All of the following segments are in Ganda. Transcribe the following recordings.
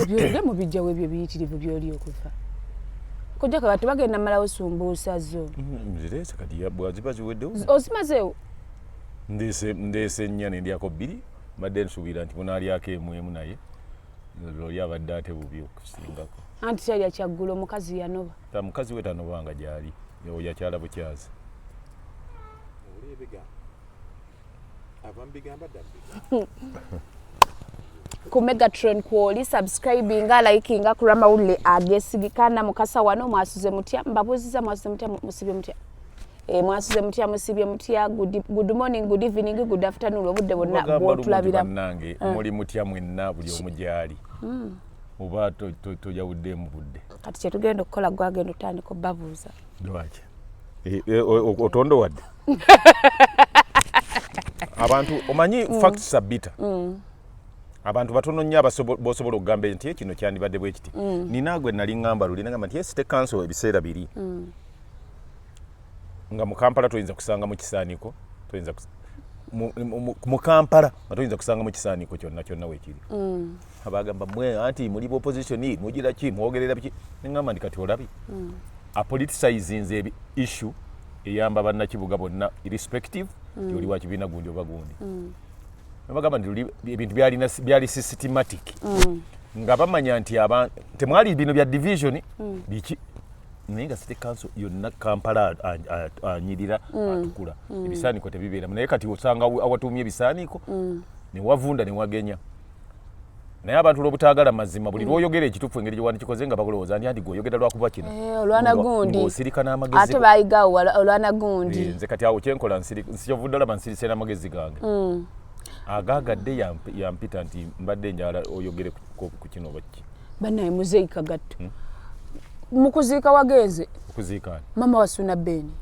Ebyo mubijjawo, ebyo biyitirivu byoli okufa. Kojja kati bagenda malawo sumbuusa zo. Nzireese kati bwaziba ziweddewo. Ozimazeewo? Ndeese nnya ne ndyako bbiri. Mbadde nsuubira nti munaalyako emu emu, naye oli abadde ate bubi okusingako. Anti kyalya kyaggulo, omukazi yanoba. Ta mukazi we tanobanga gyali, oyo yakyala bukyazi. Oli ebigambo ava mu bigambo adda mu bigambo. Ku Megatron kwoli subscribinga, likinga ku lw'amawulire ageesigika. Mukasa wano, mwasuze mutya? Mbabuuziza, mwasuze mutya? Musibye mutya? Mwasuze mutya? Musibye mutya? Good morning, good evening, good afternoon, obudde bwonna Bagamba lumu nti bwotulabira. Bannange, muli mutya mwenna buli omu gyali, oba tojawuddeemu budde? Kati kyetugenda okukola, gwagenda otandika obabuuza. Lwaki? Otondowadde abantu, omanyi facts are bitter. Abantu batono nnyo bosobola okugamba nti kino kyandibadde bwe kiti. Nina gwe nali ŋŋamba luli, nagamba nti city council ebiseera biri nga mu Kampala toyinza kusangamu kisaaniko, toyinza mu Kampala nga toyinza kusangamu kisaaniko kyonna kyonna weekiri. Abagamba mwe anti muli opposition, mugira ki, mwogerera biki? Neŋŋamba nti kati olabye apoliticizinze ebi issue eyamba bannakibuga bonna irrespective ti oli wa kibiina gundi oba gundi. Nebagamba nti luli ebintu byali systematic, nga bamanya nti temwali bino bya division biki, naye nga city council yonna Kampala anyirira, atukula, ebisaaniko tebibeeramu. Naye kati osanga awatuumye ebisaaniko newavunda newagenya. Naye abantu olwobutaagala mazima, buli lwoyogera ekituufu engeri gyewandikikoze nga bakulowooza nti anti gweoyogera lwakuba kino. Eh, olwana gundi. Ng'osirika n'amagezi. Ate bayigawo olwana gundi. Eh, nze kati awo kyenkola, nkyovudde olaba nsirise n'amagezi gange agaagadde yampita nti mbadde njagala oyogere ku kino oba ki. Bannaye, muzeeyi Kagatto, mukuziika wagenze? Okuziikaani? Mama wa Suna Beni.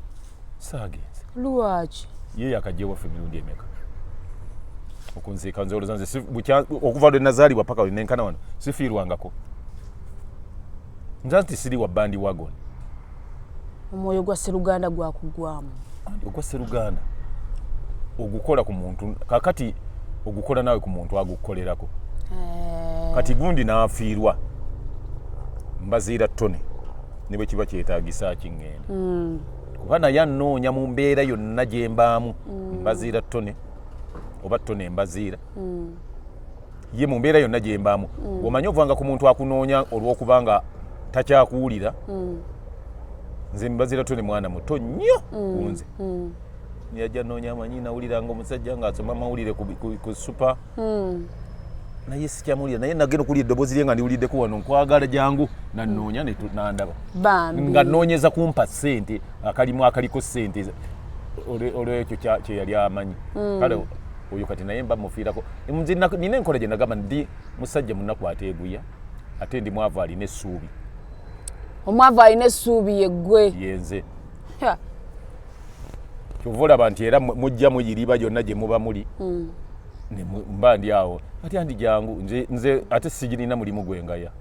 Saagenze. Lwaki? Ye yakajja ewaffe emirundi emeka okunziika? Nze olowooza nze okuva lwe nazaalibwa paka lwe nenkana wano sifiirwangako. Nza nti siri wa bandwagon. Omwoyo gwa Seruganda gwakugwamu. Ogwa Seruganda ogukola ku muntu, kakati ogukola naawe ku muntu agukukolerako. Kati gundi n'afiirwa mbaziira ttone ne bwe kiba kyetaagisa kiŋŋenda, kuba naye anoonya mu mbeera yonna gye mbaamu. Mbaziira ttone oba ttone mbaziira ye mu mbeera yonna gye mbaamu. Omanyi ovanga ku muntu akunoonya olw'okuba nga takyakuwulira. Nze mbaziira ttone mwana muto nnyo ku nze. Yajja noonya, amanyi nawuliranga omusajja ng'asoma amawulire ku Super, naye sikyamuwulira, naye nagenda okuwulira eddoboozi lye nga ndiwuliddeko wano, nkwagala jangu, nanoonya nandaba. Bambi. Nga noonyeza kumpa ssente, akalimu akaliko ssente olwekyo kye yali amanyi. Kale oyo kati naye mba mufiirako. Nze nina enkola gye nagamba, ndi musajja munaku ateeguya, ate ndi mwavu alina essuubi. Omwavu alina essuubi yeggwe. Yenze. Kyova olaba nti era mujja muyiriba yonna gye muba muli, ne mba ndi awo ate andi jangu. Nze ate sigirina mulimu gwengaya,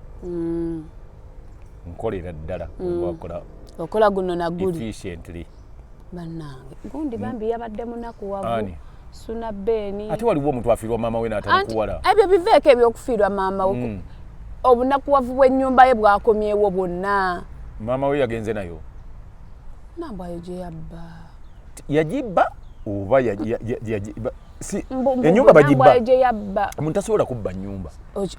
nkolera ddala wakola. Okola guno naguli. Efficiently. Bannange, gundi bambi yabadde munakuwavu. Ani? Suna Beni. Ate waliwo omuntu afiirwa maama we Anti n'atamukuwala. Ebyo biveeko, ebyokufiirwa maama we. Obunakuwavu bw'ennyumba ye bwakomyewo bwonna. Maama we yagenze nayo. Nambwayo gye yabba. Yagibba oba ennyumba bagibba? Nambwayo gye yabba. Omuntu tasobola kubba nnyumba.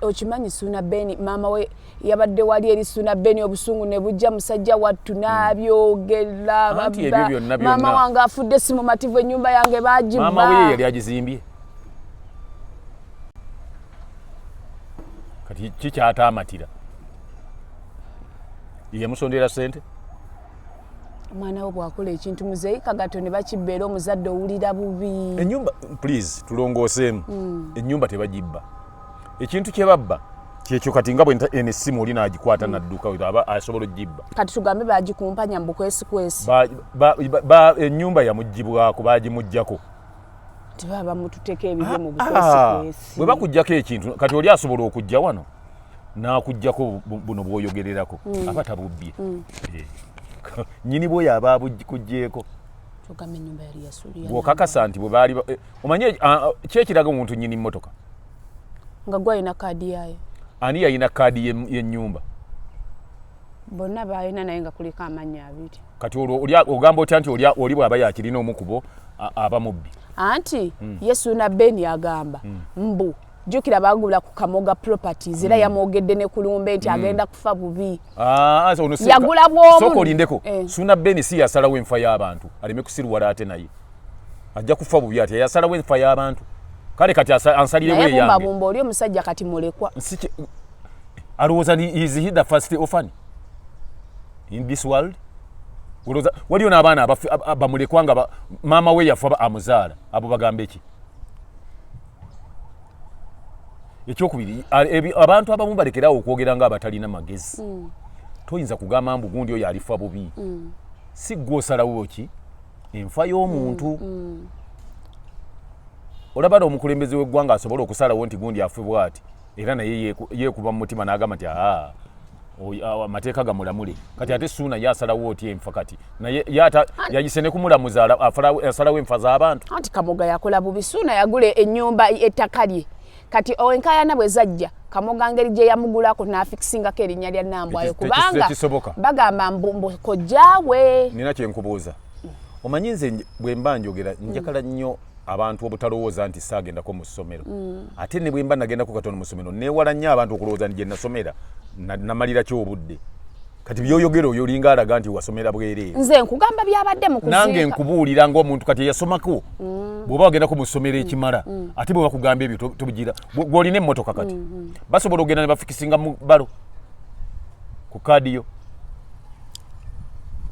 Okimanyi Suna Beni maama we yabadde wali eri Suna Beni, obusungu ne bujja, musajja wattu n'abyogera. Anti ebyo byonna byonna. Maama wange afudde, si mumativu, ennyumba yange bagibba. Maama we ye yali agizimbye, kati kikyataamatira yeyamusondera sente. Omwana we bwakola ekintu, muzeeyi Kagato, ne bakibba, era omuzadde owulira bubi. Ennyumba, please, tulongooseemu. Ennyumba tebagibba. Ekintu kye babba kyekyo kati nga bwe eno essimu oli n'agikwata nadduka, aba asobola ogibba. Kati tugambe bagikumpanya mu bukwesikwesi. Ennyumba yamugibwako, bagimuggyako. Tibaba bamututeko ebibye mu Ah, bukwesikwesi. Bwe bakuggyako ekintu, kati oli asobola okujja wano n'akuggyako buno bw'oyogererako, aba tabubbye. Eh. Nnyini bwoyo aba abukuggyeko. Tugamba ennyumba yali yasuulira. Bw'okakasa nti bwe baali omanyi kyekiraga omuntu nnyini mmotoka. Nga gwalina kaadi yaayo. Ani yalina kaadi y'ennyumba? Bonna balina, naye nga kuliko amannya abiri. Kati olwo ogamba otya nti oli bw'aba yakirina omu kubo aba mubbi? Anti ye Suuna Ben agamba mbu jjukira bagula ku Kamoga Properties, era yamwogedde ne kulumbe nti agenda kufa bubi. Ah, yagula bw'omu. Sooka olindeko. Suuna Ben si yasalawo enfa y'abantu, aleme kusiruwala ate naye ajja kufa bubi ati yasalawo enfa y'abantu. Kale kati ansalirewo naye eyange. Bumbabumba oli omusajja kati mulekwa. Alowooza is he the first orphan in this world? Olowooza waliyo n'abaana bamulekwa nga maama we yafa amuzaala, abo bagamba eki? Ekyokubiri, abantu abamu balekerawo okwogera nga abatalina magezi. Toyinza kugamba mbu gundi oyo alifa bubi. Si ggwe osalawo ki enfa y'omuntu. Olaba n'omukulembeze w'eggwanga asobola okusalawo nti gundi afe bw'ati, era naye yeekuba mu mutima n'agamba nti aa, amateeka gamulamule. Kati ate Suuna ye asalawo otya enfa? Kati naye yayise ne kumulamuza, asalawo enfa z'abantu. Anti Kamoga yakola bubi. Suuna yagula ennyumba, ettaka lye. Kati enkaayana bwe zajja, Kamoga ngeri gye yamugulako n'afikisingako erinnya lya Nambwayo, kubanga tekisoboka. Bagamba mbu kojjaawe. Nina kyenkubuuza. Omanyi nze bwe mba njogera njagala nnyo abantu obutalowooza nti saagendako mu ssomero. Ate ne bwe mba nagendako katono mu ssomero, neewala nnyo abantu okulowooza nti gye nasomera namalira ki obudde. Kati byoyogera oyo olinga alaga nti wasomera bwereere. Nze nkugamba byabadde mu Nange kuziika. nkubuulira ng'omuntu kati eyasomako, bw'oba wagendako mu ssomero ekimala, ate bwe bakugamba ebyo tobigira. Gw'olina emmotoka, kati basobola okugenda ne bafikisinga mu balo ku kaadi yo?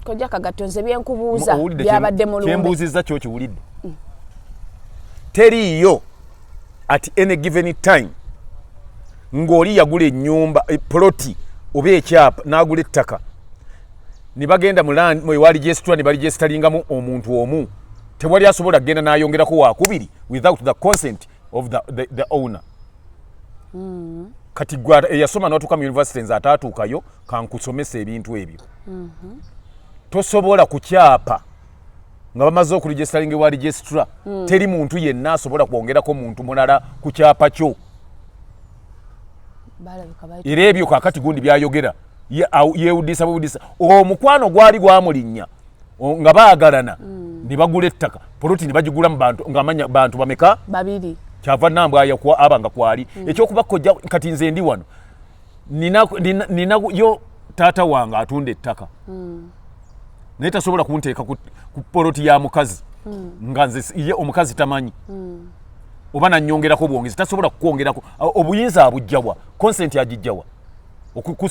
Kojja Kagatto, nze byenkubuuza Owulidde byabadde mu lumbe. Kyembuuzizza kyo kiwulidde? Teriiyo at any given time ng'oli yagula ennyumba, ploti oba ekyapa, n'agula ettaka ne bagenda mu land ewa registrar ne baregisteringamu omuntu omu, tewali asobola kugenda n'ayongerako wakubiri without the consent of the owner. Kati gwe eyasoma n'otuuka mu university, nze ataatuukayo, kankusomesa ebintu ebyo. Tosobola kukyapa nga bamaze okuregisteringa ewa registrar. Teri muntu yenna asobola kwongerako muntu mulala ku kyapa kyo. Balabika bayita. Era ebyo kakati gundi byayogera yeewudisa bwewudisa. Omukwano gwali gwamulinnya nga baagalana ne bagula ettaka, poloti ne bagigula mu bantu ng'amanya bantu bameka? Babiri. Kyava Nambwaya aba nga kwali ekyokuba kojja. Kati nze ndi wano, nina yo taata wange atunda ettaka, naye tasobola kunteeka ku poloti ya mukazi nga nze ye omukazi tamanyi oba nanyongerako bwongezi. Tasobola kukwongerako. Obuyinza abujjawa? Consent agijjawa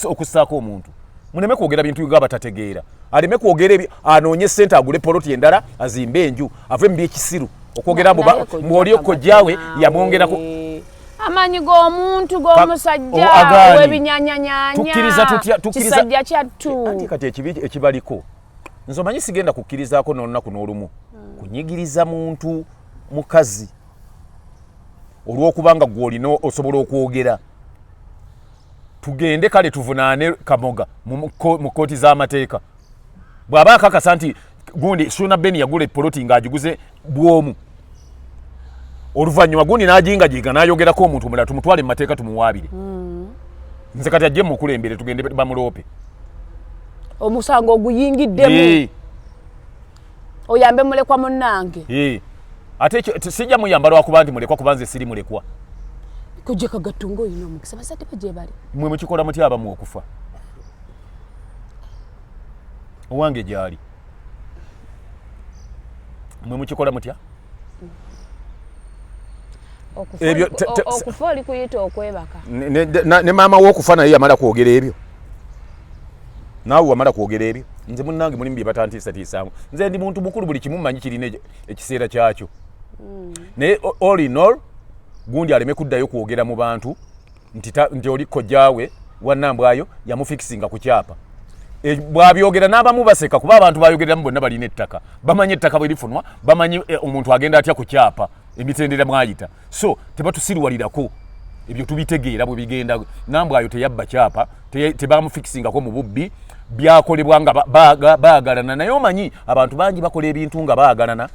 okussaako omuntu? Muleme kwogera bintu nga batategeera. Aleme kwogera ebyo, anoonye sente agule poloti endala, azimbe enju, ave mu byekisiru okwogera mbu Naye kojja mbu oli kojjaawe Kagatto yamwongerako. naawe. Amaanyi g'omuntu g'omusajja Agaani. w'ebinyanyanyanya. Tukkiriza tutya Kisajja kyattu. Anti kati ekibi ekibaliko, nze omanyi sigenda kukkirizaako n'olunaku n'olumu kunyigiriza muntu mukazi olw'okubanga gwe olina osobola okwogera. Tugende kale tuvunaane Kamoga mu kkooti z'amateeka bw'aba akakasa nti gundi Suuna Ben yagula epoloti ng'agiguze bw'omu, oluvannyuma gundi n'ajingajiga n'ayogerako omuntu omulala, tumutwale mu mateeka tumuwaabire. Nze kati ajje mukulembere tugende bamuloope. Omusango oguyingiddemu. Oyambe mulekwa munnange. Ate ekyo sijja muyamba lwakuba nti mulekwa, kuba nze siri mulekwa. Kojja Kagatto, ng'olina omukisa, bazadde bo gye bali. Mwe mukikola mutya abamu okufa? Owange gyali. Mwe mukikola mutya? Okufa Ebyo okufa oli kuyita okwebaka. Ne maama w'okufa naye yamala kwogera ebyo, naawe wamala kwogera ebyo. Nze munnange mulimu bye batantiisatiisaamu. Nze ndi muntu mukulu, buli kimu mmanyi kirina ekiseera kyakyo. Naye all in all, gundi aleme kuddayo kwogera mu bantu nti oli kojjaawe wannambwayo yamufikisinga ku kyapa. Bw'abyogera n'abamu baseka, kuba abantu bayogereramu bonna balina ettaka, bamanyi ettaka bwe lifunwa, bamanyi omuntu agenda atya ku kyapa, emitendera mwayita. So tebatusiruwalirako, ebyo tubitegeera bwe bigenda. Nambwayo teyabba kyapa, tebamufikisingako mu bubbi, byakolebwa nga baagalana. Naye omanyi abantu bangi bakola ebintu nga baagalana,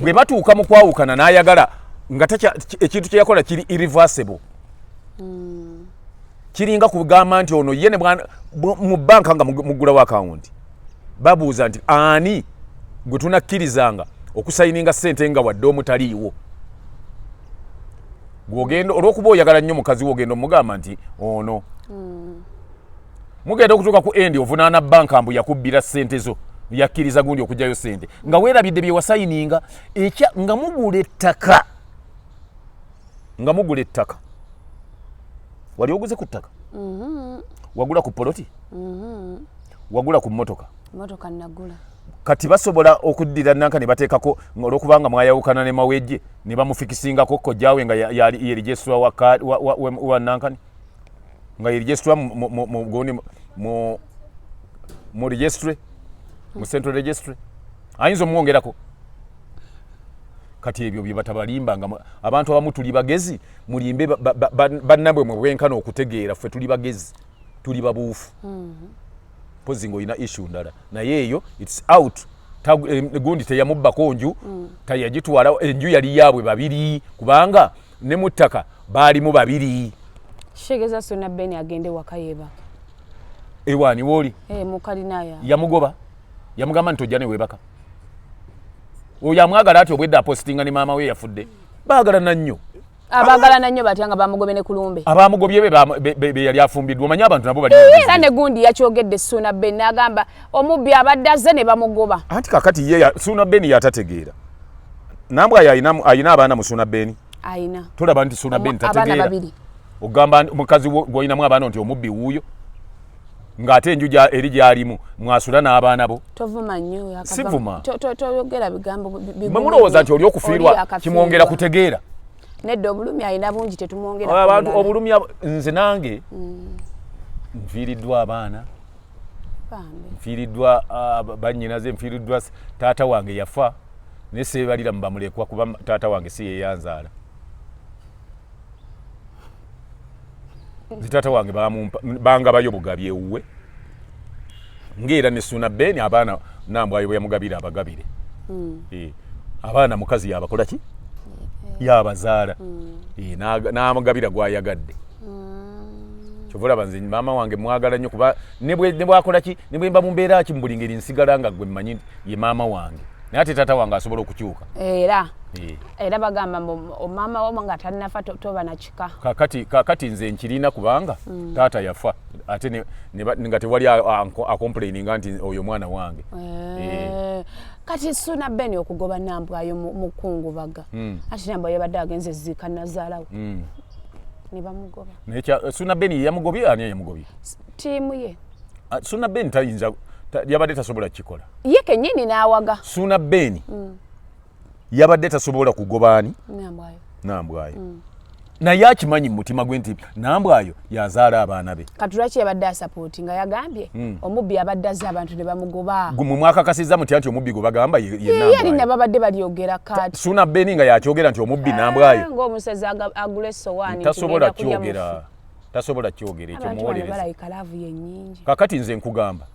bwe batuuka mu kwawukana n'ayagala nga ekintu kye yakola kiri irreversible. Kiringa kugamba nti ono ye mu banka nga muggulawo akawunti, babuuza nti ani gwe tunakkirizanga okusayininga ssente nga wadde omutaliiwo? Gwogenda olwokuba oyagala nnyo mukazi wo, ogenda omugamba nti ono. Mugenda okutuuka ku endi, ovunaana banka mbu yakubbira ssente zo, yakkiriza gundi okugyayo ssente, nga weerabidde bye wasayininga ekya nga mugula ettaka. Nga mugula ettaka, wali oguze ku ttaka? Wagula ku poloti? Wagula ku mmotoka? Motoka nagula. Kati basobola okuddira nanka ne bateekako, olwokubanga mwayawukana ne Mawejje, ne bamufikisingako kojjaawe nga ye registrar wa nankani, nga ye registrar gundi mu registry, mu central registry, ayinza omwongerako. Kati ebyo bye batabalimba nga abantu abamu tuli bagezi, mulimbe bannabwe mwe bwenkana okutegeera. Ffe tuli bagezi, tuli babuufu. Mpozi ng'olina issue ndala, naye eyo it's out. Gundi teyamubbako nju, tayagitwala. Enju yali yaabwe babiri, kubanga ne mu ttaka baalimu babiri. Kitegeeza Suna Ben agende waka yeebaka. Ewaani wooli? Eh, mukalinaya. Yamugoba, yamugamba nti ojja neweebaka. Oyo amwagala ati obwedda apositinga ne maama we yafudde, baagalana nnyo. Abaagalana nnyo batya nga bamugobye ne kulumbe? Abamugobye be yali afumbiddwa. Omanyi abantu nabo bali Era ne gundi yakyogedde, Suna Ben n'agamba omubbi abadde azze ne bamugoba. Anti kakati ye Suuna Ben yatategeera. Nambwayo ayina abaana mu Suuna Ben. Ayina. Tolaba nti Suuna Ben Abaana tategeera? babiri. Ogamba mukazi gw'olinamu abaana nti omubbi wuuyo, ng'ate enju eri gy'alimu mwasula n'abaana bo. Tovuma nnyo, Sivuma. Toyogera bigambo mwe mulowooza nti oli okufiirwa Oli akafiirwa. Kimwongera kutegeera? Nedda, obulumi alina bungi, tetumwongera Abantu ku bulala. Obulumi nze nange nfiiriddwa abaana. Bambi. Nfiiriddwa bannyinaze, nfiiriddwa taata wange yafa, naye seebalira mu bamulekwa kuba taata wange si yeyanzaala. Nze taata wange bangabayo bugabi ewuwe, ngaera ne Suuna Ben abaana Nambwayo bwe yamugabira abagabire. Eh, abaana mukazi yabakola ki, yabazaala. Eh, n'amugabira gwayagadde. Kyova olaba nze maama wange mwagala nnyo, kuba ne bwakola ki, ne bwe mba mu mbeera ki, mu buli ngeri nsigala nga gwe mmanyi nti ye maama wange. Naye ate taata wange asobola okukyuka. Era Eh, era bagamba mbu omaama wo nga tannafa toba na kika. Kakati nze nkirina kubanga taata yafa ate nga tewali acomplaininga nti oyo mwana wange. Eh, kati Suna Ben okugoba Nambwayo mu kungubaga, ati Nambwayo yabadde agenze ziika nazaalawo ne bamugoba. Naye Suna Ben ye yamugobye? Ani yamugobye? Ttiimu ye. Ah, Suna Ben tayinza yabadde tasobola kukikola. Ye kennyini n'awaga. Suna Ben yabadde tasobola kugoba ani? Nambwayo. Nambwayo. Naye akimanyi mu mutima gwe nti Nambwayo yazaala abaana be. Kati lwaki yabadde asapooti nga yagambye omubbi abadde azze abantu ne bamugoba? Mwe mwakakasizza mutya nti omubbi gwe bagamba ye Ye erinnya Nambwayo? Babadde balyogera kati. Suna Ben nga yakyogera nti omubbi Nambwayo? Ng'omusezi agula essowaani nti Tasobola ngenda kulya kyogera. mufu. Tasobola kyogera ekyo. Abantu bano Muwolereza. balabika love ye nnyingi. Kakati nze nkugamba,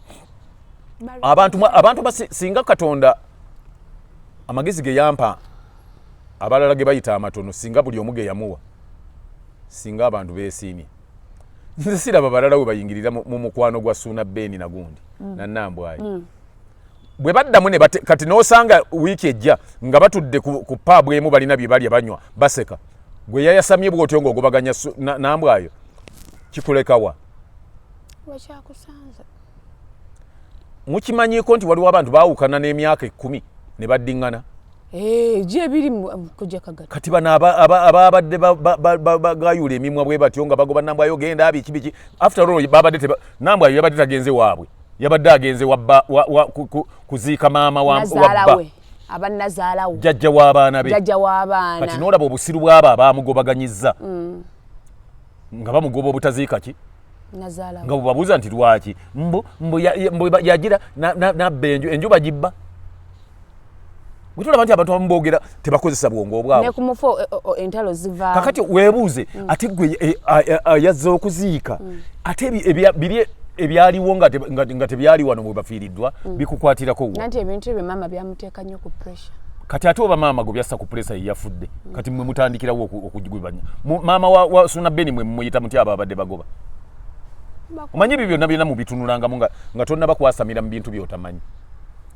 abantu singa Katonda amagezi ge yampa abalala ge bayita amatono, singa buli omu ge yamuwa, singa abantu beesiimye. Nze siraba balala we bayingirira mu mukwano gwa Suuna Ben na gundi na Nambwayo. Bwe baddamu ne kati n'osanga wiiki ejja nga batudde ku paabu emu, balina bye balya, banywa, baseka. Gwe yayasamye bw'otyo ng'ogobaganya Nambwayo, kikulekawa? Wekyakusanze. Mukimanyiiko nti waliwo abantu baawukana n'emyaka 10 ne baddiŋŋana? Eh, gye biri kujja kagati. Kati bano ababadde bagayula emimwa bwe batyo nga bagoba Nambwayo, genda biki biki, after all babadde Nambwayo yabadde tagenze waabwe, yabadde agenze wabba kuziika maama wa Nazaala bba. We aba nazaalawo. Jjajja w'abaana be. Jjajja w'abaana. Kati n'olaba obusiru bw'abo abamugobaganyizza nga bamugoba obutaziika ki nazaalawo. Nga bwebabuuza nti lwaki, mbu yagira nabba enju, enju bagibba. Bwe tulaba nti abantu abamu boogera tebakozesa bwongo Ne obwabwe. ku mufu entalo zivaawo. Kakati weebuuze, ate gwe yazze okuziika, ate biri ebyaliwo nga tebyali wano bwe bafiiriddwa bikukwatirako wa? Nanti ebintu ebyo maama byamuteeka nnyo ku pressure. Kati ate oba maama gwe byassa ku pressure ye yafudde, kati mwe mutandikirawo okugubanya maama wa Suna Beni, mwe mumuyita mutya abo abadde bagoba? Omanyi ebyo byonna byonna mubitunulangamu nga tonnaba kwasamira mu bintu by'otamanyi.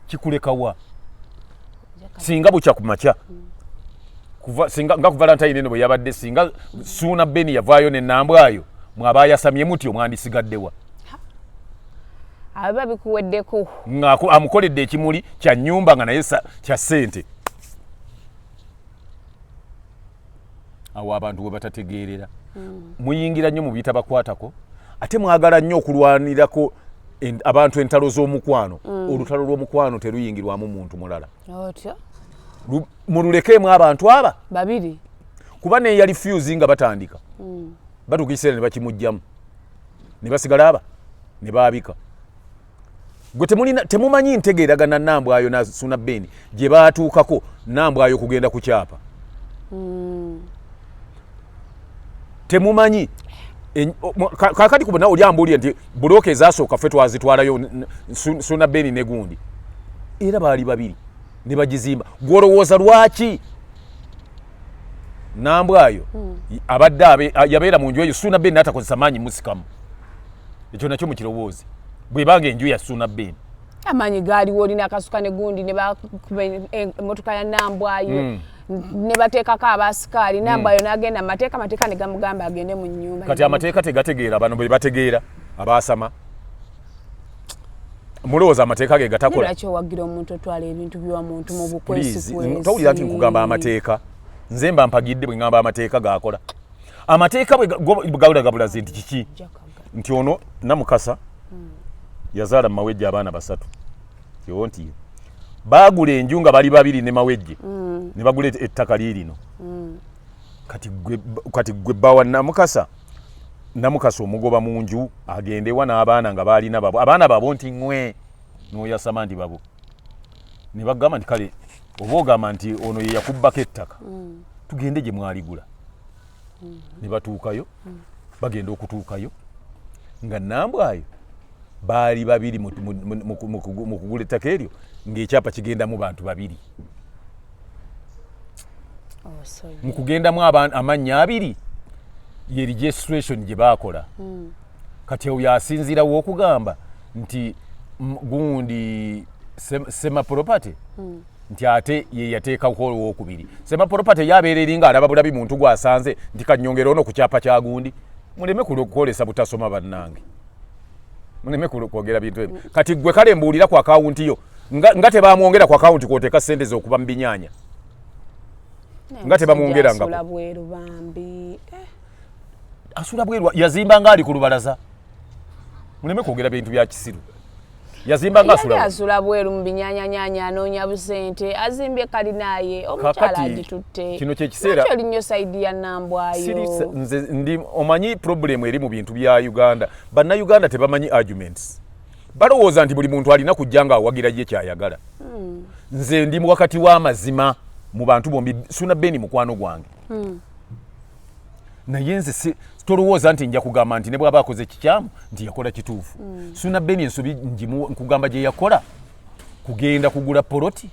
Kikulekawa singa bukya ku makya kuva singa nga ku Valentine eno bwe yabadde, singa Suuna Beni yavaayo ne Nambwayo, mwaba ayasamye mutyo, mwandisigaddewa? Abiba bikuweddeko. Nga amukoledde ekimuli kya nnyumba nga naye kya ssente. Awo abantu we batategeerera. Muyingira nnyo mu bitabakwatako, ate mwagala nnyo okulwanirako abantu entalo z'omukwano. Olutalo lw'omukwano teruyingirwamu muntu mulala. Otyo. Mululekeemu abantu aba babiri. Kuba neyali fuse nga batandika, batuuka ekiseera ne bakimugjamu ne basigala aba ne baabika. Gwe temulina, temumanyi ntegeeragana Nambwayo na Suna Beni gye baatuukako, Nambwayo kugenda ku kyapa. Temumanyi. Kakati kubona oli ambuulire nti bulooka ezasooka ffe twazitwalayo, Suna Beni ne gundi, era baali babiri ne bagizimba. Gwolowooza lwaki Nambwayo abadde yabeera mu nju eyo, Suuna Beni n'atakozesa maanyi musikamu? Ekyo nakyo mukirowooze, bwebanga enju ya Suuna Beni. Amaanyi gaaliwo, olina akasuka ne gundi ne bakuba emmotoka ya Nambwayo ne bateekako abasikaali. Nambwayo n'agenda mu mateeka, amateeka ne gamugamba agende mu nnyumba. Kati amateeka tegategeera, bano bwe bategeera abaasama. Mulowooza amateeka ge gatakola? Lwaki owagira omuntu otwala ebintu by'omuntu mu Please, bukwesikwesi? Towulira nti nkugamba amateeka? Nze mba mpagidde bwe ŋŋamba amateeka gakola. Amateeka bwe gawula gabulazi nti kiki? Nti ono Namukasa yazaala mu Mawejje abaana basatu. Kyo nti baagula enju nga bali babiri ne Mawejje, ne bagula ettaka liirino. Kati gwe bbawa Namukasa, Namukasa omugoba mu nju agendewa n'abaana nga baalina babo, abaana babo nti ŋwe n'oyasama nti babo, ne bagamba nti kale oba ogamba nti ono ye yakubbako ettaka, tugende gye mwaligula. Ne batuukayo, bagenda okutuukayo nga Nambwayo baali babiri mu kugula ettaka eryo, ng'ekyapa kigendamu bantu babiri. Oh, sorry. Mu kugendamu amannya abiri ye registration gye baakola. Kati oyo asinziirawo okugamba nti gundi Sema Property nti ate ye yateekako olwokubiri. Sema Property yabeera eringa alaba bulabi muntu gwasanze nti kanyongera ono ku kyapa kya gundi. Muleme kwolesa butasoma, bannange, muleme kwogera bintu ebyo. Kati gwe kale mbuulira ku akawunti yo nga tebamwongera ku akawunti kwoteeka sente ze okuba mu binyaanya, nga tebamwongerangako. Asula bweru bambi. Eh, Asula bweru, yazimba nga ali ku lubalaza. Muleme kwogera bintu bya kisiru. Yazimba nga yali asula asula bweru mu binyanyanyanya, anoonya busente, azimbye kalinaye, omukyala Kakati, agitutte. kino kye kiseera- Lwaki oli nnyo side ya Nambwayo? Nze ndi omanyi problem eri mu bintu bya Uganda, Bannayuganda tebamanyi arguments. Balowooza nti buli muntu alina kujja nga awagira ye kyayagala. Nze ndi wakati w'amazima mu bantu bombi. Suna Beni mukwano gwange, naye nze tolowooza nti nja kugamba nti ne bw'aba akoze kikyamu nti yakola kituufu. Suna Beni ensobi nkugamba gye yakola kugenda kugula poloti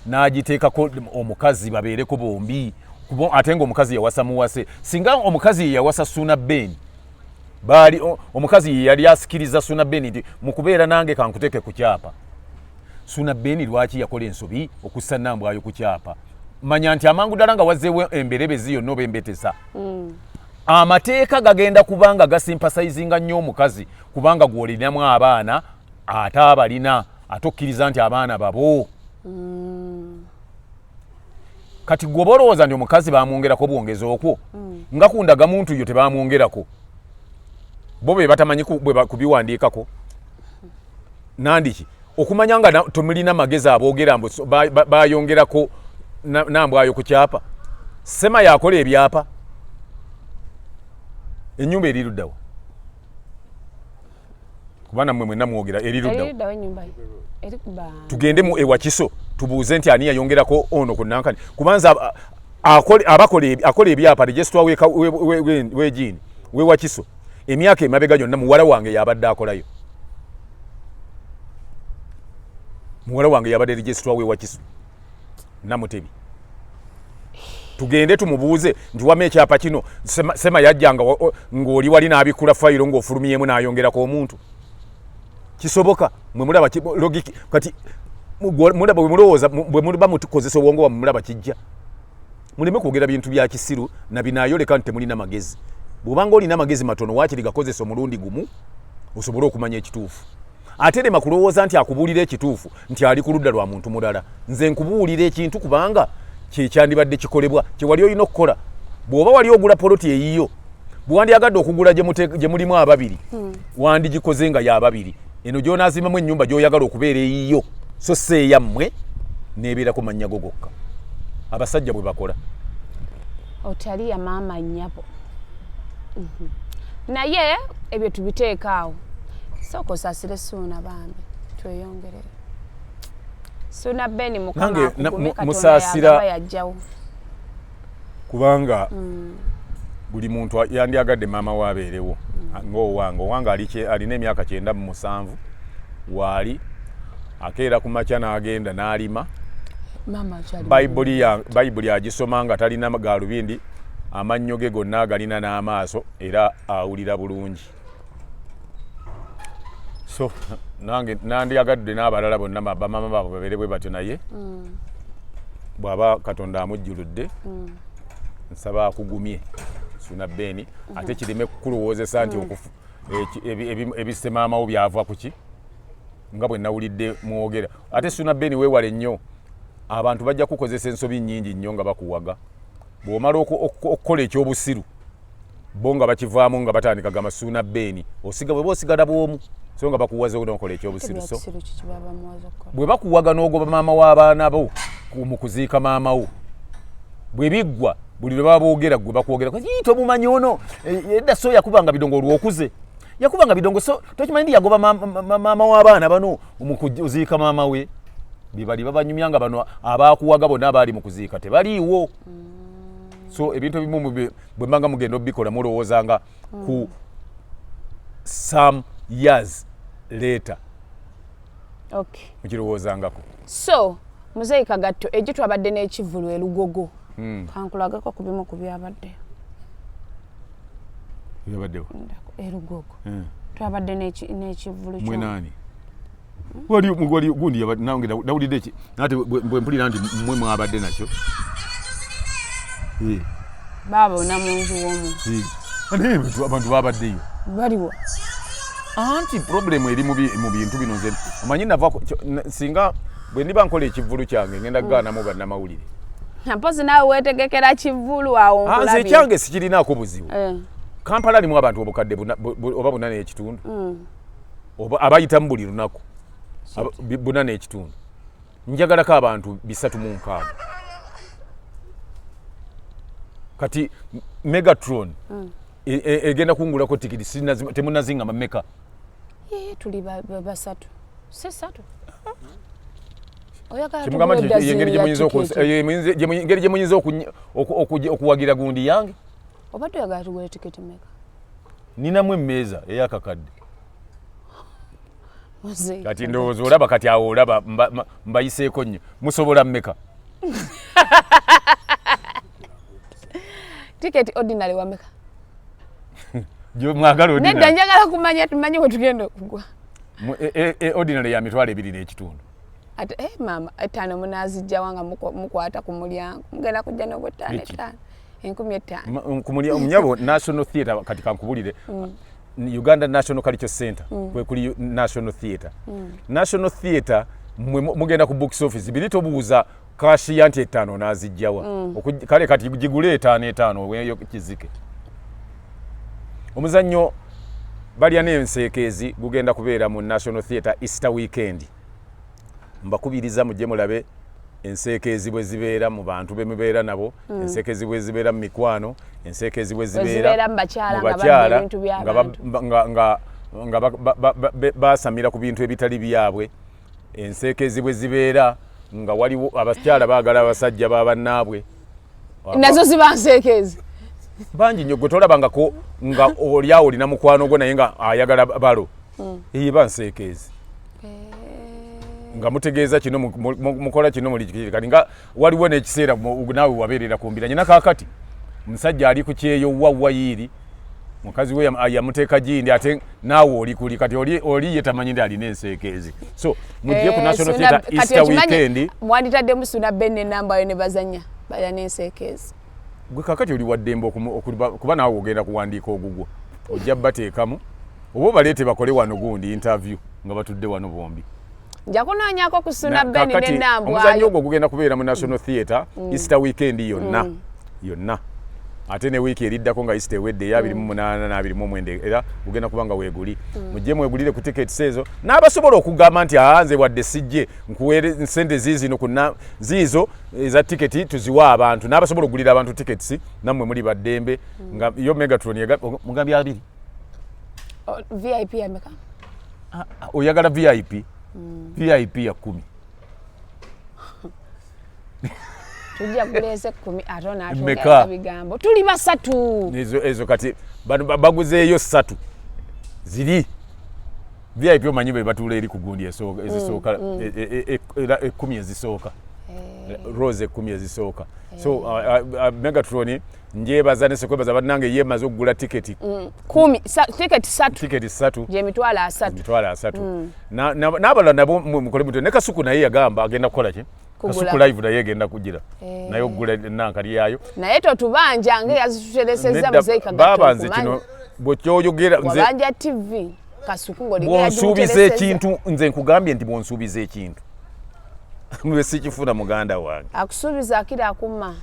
n'agiteekako omukazi babeereko bombi, kuba ate ng'omukazi yawasa muwase. Singa omukazi ye yawasa Suna Beni, baali omukazi ye yali asikiriza Suna Beni nti mukubeera nange kankuteeke ku kyapa. Suna Beni lwaki yakola ensobi okussa Nambwayo ku kyapa? Manya nti amangu ddala nga wazzeewo emberebezi yonna oba embetesa, amateeka gagenda kubanga gasympathizinga nnyo omukazi, kubanga gw'olinamu abaana ate abalina ate okkiriza nti abaana babo. Kati gwe oba olowooza nti omukazi bamwongerako bwongezi okwo nga ku ndagamuntu yo tebamwongerako, bo be batamanyi kubiwandiikako. Nandiki okumanya nga temulina magezi aboogera mbu bayongerako Nambwayo ku kyapa. Sema yakola ebyapa, ennyumba eri luddawa? Kuba nammwe mwenna mwogera eri luddawa? Eri luddawa ennyumba ye? Eri kuba Tugende mu ewakiso tubuuze nti ani yayongerako ono ku nankani, kubanza abakola ebyapa, registrar wegiini wewakiso emyaka emabega gyonna muwala wange yabadde akolayo. Muwala wange yabadde registrar wewakiso Namutebi. Tugende tumubuuze nti wama ekyapa kino Sema yajja ng'oli wali n'abikkula fayiro ng'ofulumyemu n'ayongerako omuntu. Kisoboka? Mwe mulaba logic kati mulaba bwe mulowooza, bwe muba mutukozesa obwongo bwammwe mulaba kijja. Muleme kwogera bintu bya kisiru na binaayoleka nti temulina magezi. Bw'obanga olina amagezi matono, waakiri gakozesa omulundi gumu osobole okumanya ekituufu. Ate lema kulowooza nti akubuulira ekituufu nti ali ku ludda lwa muntu mulala. Nze nkubuulira ekintu kubanga kyekyandibadde kikolebwa, kye wali olina okukola. Bw'oba wali ogula poloti eyiyo, bwewandyagadde okugula gye mulimu ababiri, wandigikoze nga yababiri. Eno gy'onaazimbamu ennyumba gy'oyagala okubeera eyiyo, so si eyammwe, n'ebeerako mannya go gokka. Abasajja bwe bakola. Otaliya maama nnyabo. Naye ebyo tubiteeka awo. Sooka osaasire Suuna bambi, tweyongereyo. Suuna Ben, Mukama akugume, Katonda yagaba yajjawo. Kubanga buli muntu yandyagadde maama we abeerewo. Ng'owange, owange alina emyaka 97, waali akeera ku makya n'agenda n'alima. Bayibuli agisoma nga talina galubindi, amannyo ge gonna agalina n'amaaso, era awulira bulungi. So nange nandyagadde n'abalala bonna bamaama baabwe babeere bwe batyo, naye bw'aba Katonda amujjuludde, nsaba akugumye Suna Beni, ate kireme kukulowoozesa nti ebisse maama wo byava ku ki, nga bwe nawulidde mwogera. Ate Suna Beni, weewale nnyo, abantu bajja kukozesa ensobi nnyingi nnyo nga bakuwaga. Bw'omala okukola ekyobusiru, bo nga bakivaamu nga batandika gamba Suuna Beni osiga bwe osigala bwomu, so nga bakuwaze nokola ekyobusiru. So bwe bakuwaga n'ogoba maama w'abaana bo mu kuziika maama wo, bwe biggwa, buli lwe baba boogera gwe bakwogera, tomumanyi ono edda, so yakubanga bidongo, olwokuze yakubanga bidongo, so tokimanyi ndi yagoba maama w'abaana bano mu kuziika maama we. Bibali babanyumya nga bano abakuwaga bonna abaali mu kuziika tebaliiwo. So ebintu ebimu bwe mbanga mugenda obikola, mulowoozanga ku some years later. Mukirowoozangako. So Muzeeyi Kagatto, ejjo twabadde n'ekivvulu elugogo. Kankulageko ku bimu ku byabadde. Byabaddewo elugogo. Twabadde n'ekivvulu. Mwenaani wali wali gundi nange nawulidde ki, nate bwe mpulira nti mmwe mwabadde nakyo. Baabona mu nju womu. Abantu babaddeyo. Baliwa? Anti problem eri mu bintu bino, nze omanyi nava singa bwe ndiba nkola ekivvulu kyange, ngenda kugaanamu bannamawulire. Mpozi naawe weetegekera kivvulu awo. Nze nkulabye. Ekyange sikirinaako buzibu. Kampala alimu abantu obukadde oba 4.5, oba abayitamu buli lunaku 4.5, njagalako abantu 360. Kati Megatron egenda kungulako tikiti, temunazingamba meka. Ye, tuli basatu, si satu. Oyagala Kyemugamba tugule nti engeri dazini ya tiketi? Engeri gye muyinza okuwagira gundi yange. Obadde oyagala tugule tiketi meka? Ninamu emmeeza eyakakadde. Muzeeyi Kati ndowooza olaba, kati awo olaba mbayiseeko nnyo. Musobola mmeka? Tiketi ordinary wameka? Mwagala Nedda. Ordinary? Njagala kumanya, tumanyi we tugenda okugwa. Ordinary ya 25,000. Ate maama, etaano munaazijjawa nga mukwata ku mulyango? Mugenda kujja n'obwetaano? Eki? Etaano, 5000. Munyabo, National Theatre, kati kankubulire, Uganda National Culture Center, kwe kuli National Theatre. National Theatre mwe mugenda ku box office biri, tobuuza cashier nti etaano naazijjawa. Kale kati gigule etaano etaano, oweeyo kizike. Omuzannyo Balya n'Enseekeezi gugenda kubeera mu National Theatre Easter weekend. Mbakubiriza mujje mulabe enseekeezi bwe zibeera mu bantu be mubeera nabo, enseekeezi bwe zibeera mu mikwano, enseekeezi bwe zibeera zibeera mu bakyala mu nga babba bakyala ebintu nga by'abantu. Nga basamira ku bintu ebitali byabwe, enseekeezi bwe zibeera nga waliwo abakyala baagala abasajja ba bannaabwe. Nazo ziba nseekeezi. Bangi nnyo. Gwe tolabangako nga oli awo olina mukwano gwo naye nga ayagala balo? Eba nseekeezi. Nga mutegeeza kino, mukola kino, muli kati nga waliwo n'ekiseera naawe wabeerera ku mbiranye. Nakaakati musajja ali ku kyeyo wa wayiiri, mukazi we yamuteeka gindi, ate naawe oli kuli kati oli ye tamanyi nti alina enseekeezi. So mujje ku Eh, National Theatre Easter weekend. Mwanditaddemu Suna Ben nenambayo ne bazanya baya n'enseekeezi. Gwe kakati oli waddembe kuba naawe ogenda kuwandiika ogugwo, ojja bateekamu oba obaleete bakole wano gundi interview nga batudde wano bombi. Nja kunoonyako ku Suna Ben Kakati nenambwayo. Omuzannyo ogwo gugenda kubeera mu National Theatre Easter weekend yonna yonna, ate ne wiiki eriddako nga Easter ewedde eya 28 na 29 era gugenda kuba nga weeguli. Mujje mwegulire ku tickets ezo, n'abasobola okugamba nti, "Aa, nze wadde sijje, nkuweere sente ziizino kuna ziizo eza tiketi tuziwa abantu." N'abasobola okugulira abantu tickets, nammwe muli baddembe. Nga yo Megatron mugambye 20. Oh, VIP yameka? Oyagala VIP? VIP ya 10. Tujja kuleesa 10 ate Mmeka? onaatwogera bigambo, tuli basatu. Ezo kati bano baguzeeyo ssatu ziri VIP. Omanyi be batuula eri ku gundi ezisooka, era 10 ezisooka, rows 10 ezisooka. So Megatron njebaza nesekwebaza bannange, ye emaze okugula tiketi. 10 tiketi 3. Tiketi 3. Gyemitwalo 30. Emitwalo 30. N'abalala nabo mukole mutyo. Ne Kasuku naye yagamba agenda kukola ki? Kugula. Kasuku Live naye egenda kugira naye okugula nankali yaayo. Naye totubanja nga eyazituteresezza. Nedda, Muzeyi baaba nze kino bwekyoyogera nze Wabanja TV Kasuku ng'olinga bwonsuubiza yagimuteresezza. ekintu, nze nkugambye nti bwonsuubiza ekintu lwe sikifuna, muganda wange. Akusuubiza akira akuma.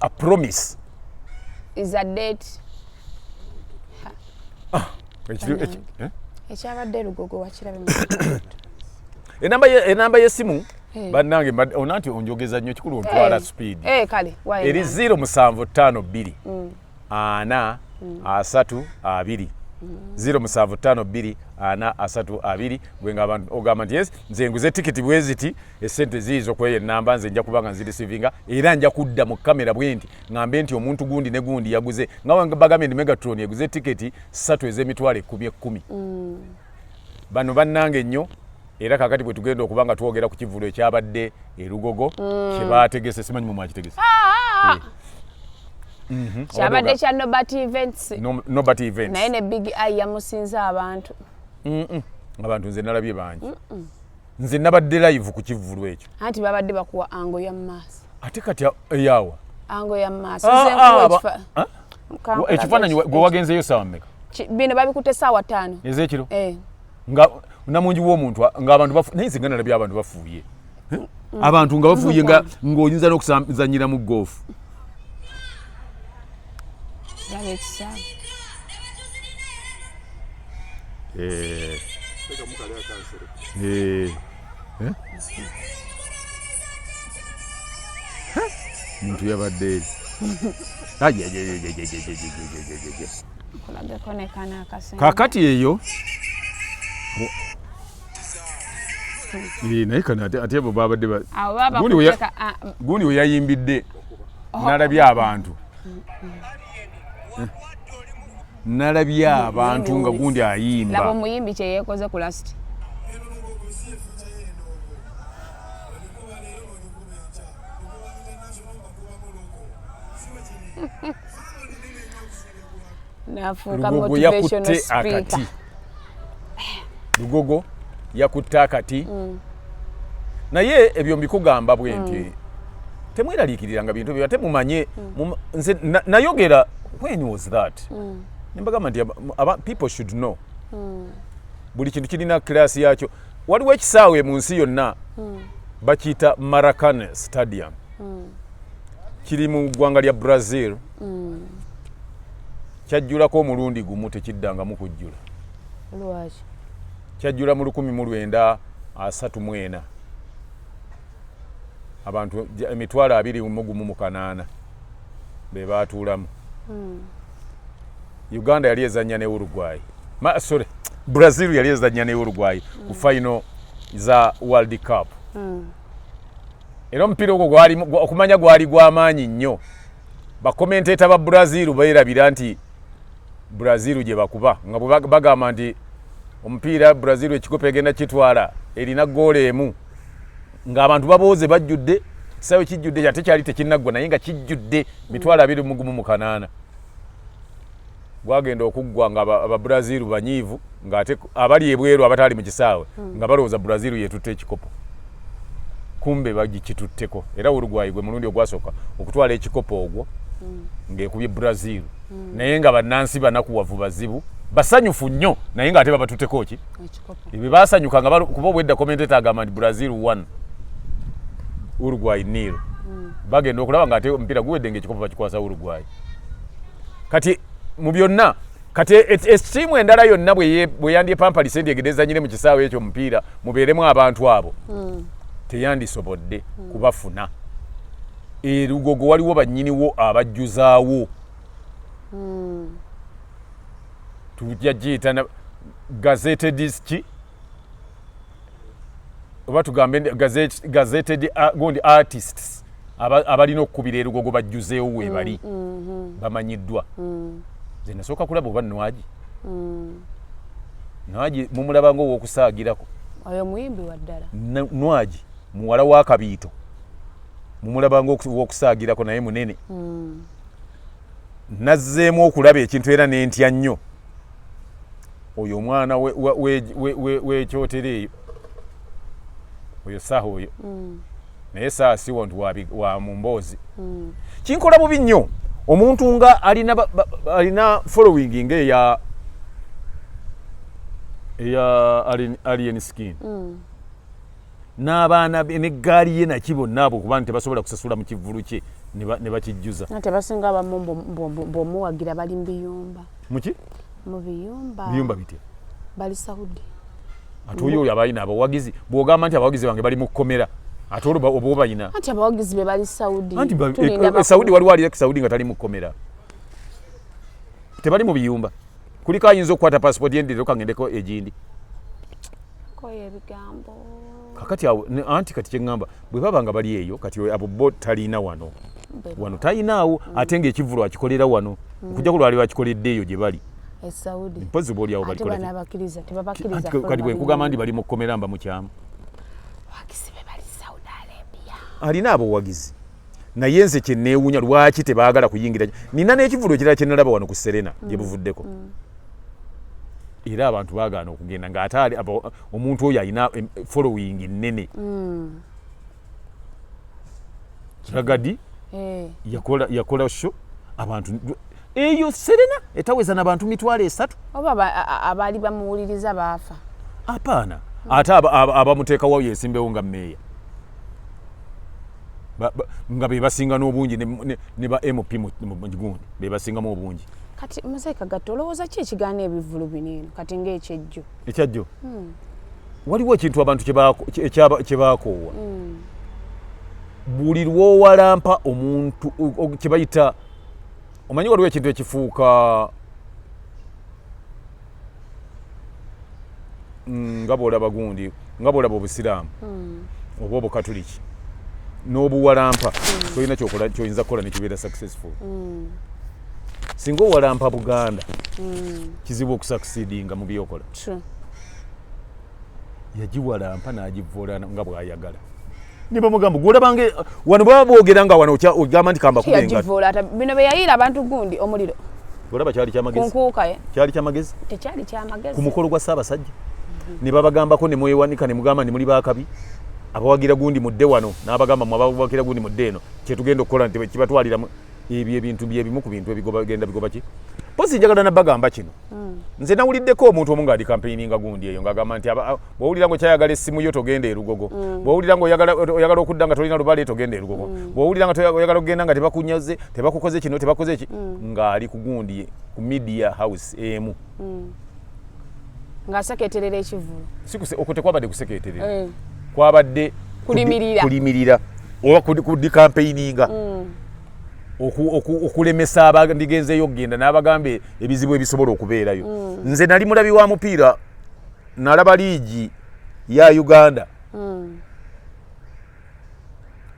A promise is a date. Eh? Ekyabadde erugogo wakirabe? Enamba y'essimu. Eh. Bannange, ona nti onjogeza nnyo, kikulu ontwala speed. Kale wayi. Eri 0752 40 32, 0752 40 32. Gwe nga abantu ogamba nti, "Yes, nze nguze tikiti bwe ziti, esente ziizo kweyo enamba, nze nja kuba nga nzirisivinga era nja kudda mu kamera bwe nti ŋŋambe nti omuntu gundi ne gundi yaguze." Nga bagambye nti Megatron eguze tiketi 3 ez'emitwalo 10 10. Bano bannange nnyo. Era kakati bwe tugenda okuba nga twogera ku kivvulo ekyabadde e Lugogo kyebategese, simanyi mu mwakitegese. Kyabadde kya Nobert Events. Nobert Events. Naye ne Big Eye yamusinza abantu. Abantu nze nalabye bangi, nze nabadde live ku kivvulu ekyo. Anti babadde bakuwa angle ya maaso. Ate kati eyawa? Angle ya maaso. Ah, Nze ah, nkuwa ah? Ekifaananyi gwe wagenzeyo saawa mmeka? Bino babikutte saawa 5. Ez'ekiro? Eh. Nga namungi w'omuntu, ng'abantu bafu, naye nze nga nalabye abantu bafuuye. Eh? Abantu nga bafuuye nga ng'oyinza n'okusazanyira mu goofu. Laba ekisaawe. Eh, Teekamu kali akansere. Eh. Eh? Muntu yabadde eri. Ai, ai, ai, ai, ai, ai, ai, ai, ai, ai, ai. Kulageko ne kana akasembe. Kakati eyo. Eh, naye kano ate abo babadde Abo baba kuteeka, ah, gundi we yayimbidde, nalabye abantu. Eh, nalabye abantu nga gundi Laba ayimba. Omuyimbi kye yeekoze ku last. Nafuuka Lugogo motivational yakutte speaker. akati. Lugogo yakutte akati. Naye ebyo mbikugamba bwe nti temweraliikiriranga bintu byo, ate mumanye nze nayogera, when was that, nembagamba nti people should know buli kintu kirina class yakyo. Waliwo ekisaawe mu nsi yonna bakiyita Maracanã Stadium, kiri mu ggwanga lya Brazil. Kyajjulako omulundi gumu, tekiddangamu kujjula. Lwaki? Kyajjula mu 1934, abantu 21,800 be baatuulamu. Uganda yali ezannya ne Uruguay, sorry, Brazil yali ezannya ne Uruguay ku final za World Cup. Era omupiira ogwo gwali okumanya gwali gw'amaanyi nnyo. Bakomenteeta ba Brazil beerabira nti Brazil gye bakuba, nga bwe bagamba nti omupiira Brazil ekikopo egenda kitwala, erina goolo emu. Ng'abantu babooze bajjudde, kisaawe kijjudde, ate kyali tekinnaggwa naye nga kijjudde 218,000. Gwagenda okuggwa nga Ababrazil banyiivu, ng'ate abali ebweru abataali mu kisaawe nga balowooza Brazil yetutte ekikopo, kumbe bagikitutteko. Era Uruguay gwe mulundi ogwasooka okutwala ekikopo ogwo ng'ekubye Brazil, naye nga bannansi banakuwavu bazibu, basanyufu nnyo, naye ng'ate babatutteko ki? Ekikopo. Ebyo basanyuka nga kuba obwedda commentator agamba nti Brazil 1 Uruguay nil. Bagenda okulaba nga ate omupiira guwedde nga ekikopo bakikwasa Uruguay. Kati mu byonna, kati ettiimu endala yonna bwe yandyepampalise nti egende ezanyire mu kisaawe ekyo omupiira mubeeremu abantu abo, teyandisobodde kubafuna. Erugogo waliwo bannyiniwo abajjuzaawo. Tujja giyita gazetted ki, oba tugambe gazetted gundi artists abalina okukubira erugogo bajjuzeewo webali bamanyiddwa. Nze nasooka kulaba oba Nwagi. Nwagi mumulaba nga ow'okusaagirako. Oyo muyimbi wa ddala. Nwagi muwala wa Kabiito, mumulaba nga ow'okusaagirako, naye munene. Nazzeemu okulaba ekintu era nentya nnyo oyo omwana w'ekyotero eyo, oyo Saha oyo. Naye Saha siwo nti wa mu mboozi. Kinkola bubi nnyo omuntu nga alina alina following nga eya Alien Skin n'abaana be n'eggaali ye naki bonna abo, kuba nti tebasobola kusasula mu kivvulu kye ne bakijjuza. Ate basinga abamu bw'omuwagira bali mu biyumba. Muki? Mu biyumba. Biyumba bitya? Bali Saudi. Ate oyo abalina abawagizi, bw'ogamba nti abawagizi bange bali mu kkomera, ate olwo oba obalina. Anti abawagizi be bali Saudi. Anti Tulinda Saudi waliwo ali Saudi nga tali mu kkomera, tebali mu biyumba. Kuliko ayinza okukwata passport ye ndiro kangendeko egindi. Koyo ebigambo. Kakati awo anti kati kyeŋŋamba, bwe baba nga bali eyo, kati abo bo talina wano. Wano talinaawo, ate ng'ekivvulu akikolera wano, okujjako lwali bakikoledde eyo gye bali. E Saudi. Mpozi oba oliawo Ate balikola ki? Banaabakiriza tebabakkiriza. Anti kati bwe nkugamba nti bali mu kkomera mba mukyamu. Abawagizi be bali Saudi Arabia. Alina abawagizi, naye nze kyeneewuunya lwaki tebaagala kuyingira. Nina n'ekivvulu ekirala kye nalaba wano ku Serena gye buvuddeko, era abantu baagaana okugenda ng'ate omuntu oyo alina following nnene. Ragga Dee. Yakola show abantu eyo Serena etaweza n'abantu 300,000. Oba abaali bamuwuliriza baafa. Apaana, ate abamuteekawo yesimbewo nga meeya nga be basinga n'obungi ne ba MP mu gundi be basingamu obungi. Kati muzeeyi Kagatta, olowooza ki ekigaana ebivvulu bino eno kati ng'ekyejjo? Ekyajjo waliwo ekintu abantu kye bakoowa. Buli lwowalampa omuntu kye bayita, omanyi waliwo ekintu ekifuuka nga bwolaba gundi, nga bwolaba obusiraamu oba obukatuliki n'obuwalampa, tolina kyokola kyoyinza kukola nekibeera successful. Singa owalampa Buganda, kizibu okusucceedinga mu byokola. True. Yagiwalampa n'agivoola nga bw'ayagala ne bamugamba gwolabanga wano baba boogera nga wano ogamba nti kambakube engatto. Yagivoola ata bino bye yayiira abantu gundi omuliro. Olaba kyali ku kyamagezi? Nkuuka ye. Kyali kyamagezi? Tekyali kyamagezi. Ku mukolo gwa Ssaabasajja ne babagambako ne mwewanika ne mugamba nti muli bakabi abawagira gundi mudde wano, n'abagamba mwe abawagira gundi mudde eno, kyetugenda okukola nti kibatwalira ebyo ebintu byebimu ku bintu ebigoba genda bigoba ki. Pozi njagala nabagamba kino. Nze nawuliddeko omuntu omu ng'ali campaigninga gundi eyo ng'agamba nti bw'owulira ng'okyayagala essimu yo togenda erugogo, bw'owulira ng'oyagala oyagala okudda nga tolina lubale togenda erugogo, bw'owulira nga oyagala okugenda nga tebakunyaze, tebakukoze kino, tebakoze ki, ng'ali ku gundi ku media house emu. Ng'aseketerera ekivvulu. Si okwo tekwabadde kuseketerera. Eh. Kwabadde Kulimirira. Kulimirira oba kudicampaigninga, okulemesa abandigenzeeyo okugenda n'abagamba ebizibu ebisobola okubeerayo. Nze nali mulabi wa mupiira, nalaba liigi ya Uganda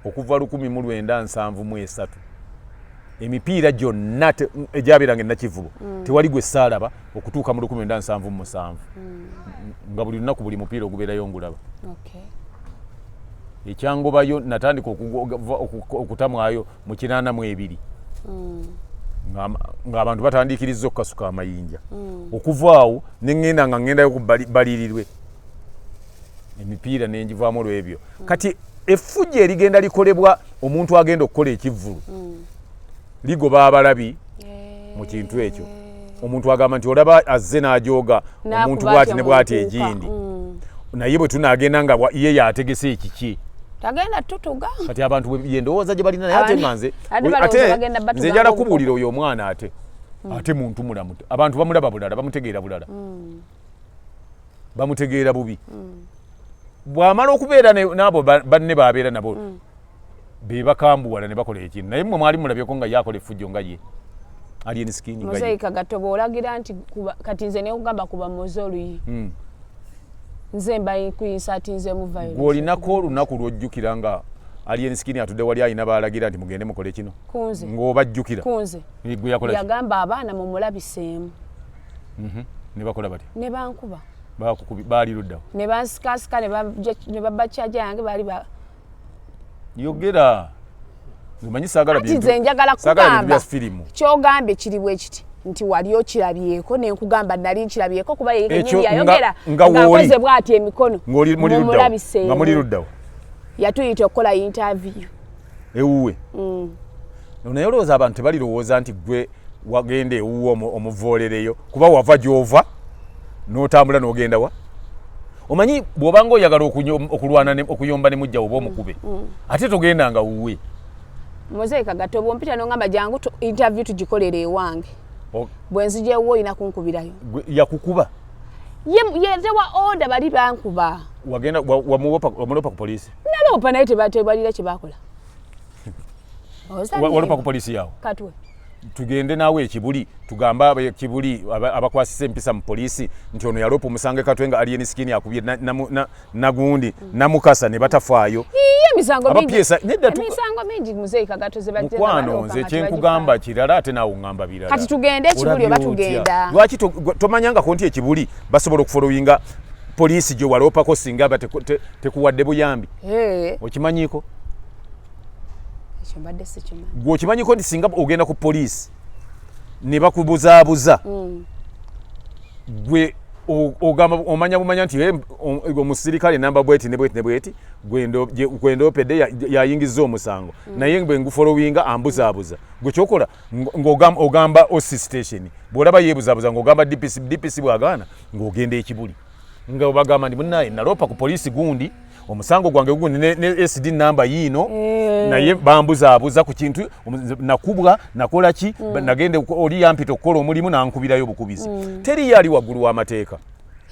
okuva 1973, emipiira gyonna egyabeeranga enakivubo tewali gwe saalaba okutuuka mu 1977, nga buli lunaku buli mupiira ogubeerayo ngulaba. Ekyangobayo, natandika okutamwayo mu 82 ng'abantu batandiikiriza okukasuka amayinja. Okuva awo neŋŋenda nga ŋŋendayo ku balirirwe emipiira, nenjivaamu olw'ebyo. Kati effujjo erigenda likolebwa omuntu agenda okukola ekivvulu ligoba abalabi mu kintu ekyo. Omuntu agamba nti olaba azze n'ajooga omuntu bwati ne bwati egindi, naye bwe tunaagenda nga ye yategese ekiki, tagenda tutuga. Kati abantu yendowooza gye balina. Naye ate nga nze, ate nze njala kubuulira, oyo omwana ate ate muntu mulamu. Abantu bamulaba bulala, bamutegeera bulala, bamutegeera bubi. Bw'amala okubeera n'abo banne babeera nabo, be bakambuwala ne bakola ekintu. Naye mmwe mwali mulabyeko nga ye akola effujjo nga ye Alien Skin? Muzeeyi Kagato, bw'olagira nti kati nze nekugamba kuba muze oluyi, nze mba kuyinsatinzemu violence. Gw'olinako olunaku lw'ojjukira nga Alien Skin atudde wali alina baalagira nti mugende mukole kino? Kunze. Ng'obajjukira? Kunze. Gwe yakola ki? Yagamba abaana mumulabiseemu. Ne bakola batya? Ne bankuba. Bakukubi baali luddawo? Ne bansikasika ne babba charger yange baali ba Yogera, omanyi saagala Ati nze njagala saagala bintu kugamba bya firimu. Kyogambye kiri bwe kiti nti wali okirabyeko, nenkugamba nali nkirabyeko kuba ye Ekyo kennyini yayogera nga wooli. Ng'akoze bw'ati emikono. Ng'oli muli luddawo? Mumulabiseemu. Nga muli luddawo? Yatuyita okukola interview. Ewuwe? Naye olowooza abantu tebalirowooza nti gwe wagenda ewuwe omuvoolereyo kuba wava gy'ova n'otambula n'ogenda wa? Omanyi bw'obanga oyagala okulwana okuyomba ne mujjawo oba omukube, ate togendanga wuwe. Muzeeyi Kagato, bwompita nongamba jangu interview tugikolere ewange, bwe nzija ewuwe olina kunkubirayo. Yakukuba? Yetewa order, bali bankuba. Wagenda wamulopa ku poliisi? Naloopa, naye tebalira kye bakola. Walopa ku poliisi yawo? Katwe. Tugende naawe ekibuli, tugambe abekibuli abakwasisa empisa mu poliisi nti ono yaloopa omusango Katwe nga Alien Skin akubye nagundi namukasa, ne batafaayo. Iye, emisango Aba mingi. PSI nedda Emisango mingi, muzeeyi Kagato, ze bajja Mukwano, baloopa nze nga kyenkugamba kirala, ate naawe oŋŋamba birala. Kati tugende ekibuli oba Olabye otya? tugenda? Lwaki tomanyangako nti ekibuli basobola okufollowinga poliisi gye waloopako singa ba tekuwadde buyambi? Eh, Okimanyiiko? Ekyo mbadde sikimanyi. Gwe okimanyiko nti singa ogenda ku poliisi ne bakubuzaabuza, gwe ogamba omanya bumanya nti, "Eh, omusirikale namba bweti ne bweti ne bweti gwendoopedde yayingizza omusango, naye bwe ngufollowinga ambuzaabuza." Gwe kyokola ogamba OC station, bw'olaba yeebuzaabuza ng'ogamba DPC, DPC bw'agaana ng'ogenda ekibuli nga bagamba nti munaye naloopa ku poliisi gundi, omusango gwange gundi ne SD namba yiino, naye bambuzaabuza ku kintu nakubwa, nakola ki, nagenda oli yampita okukola omulimu nankubirayo bukubizi. Teriyo ali waggulu w'amateeka.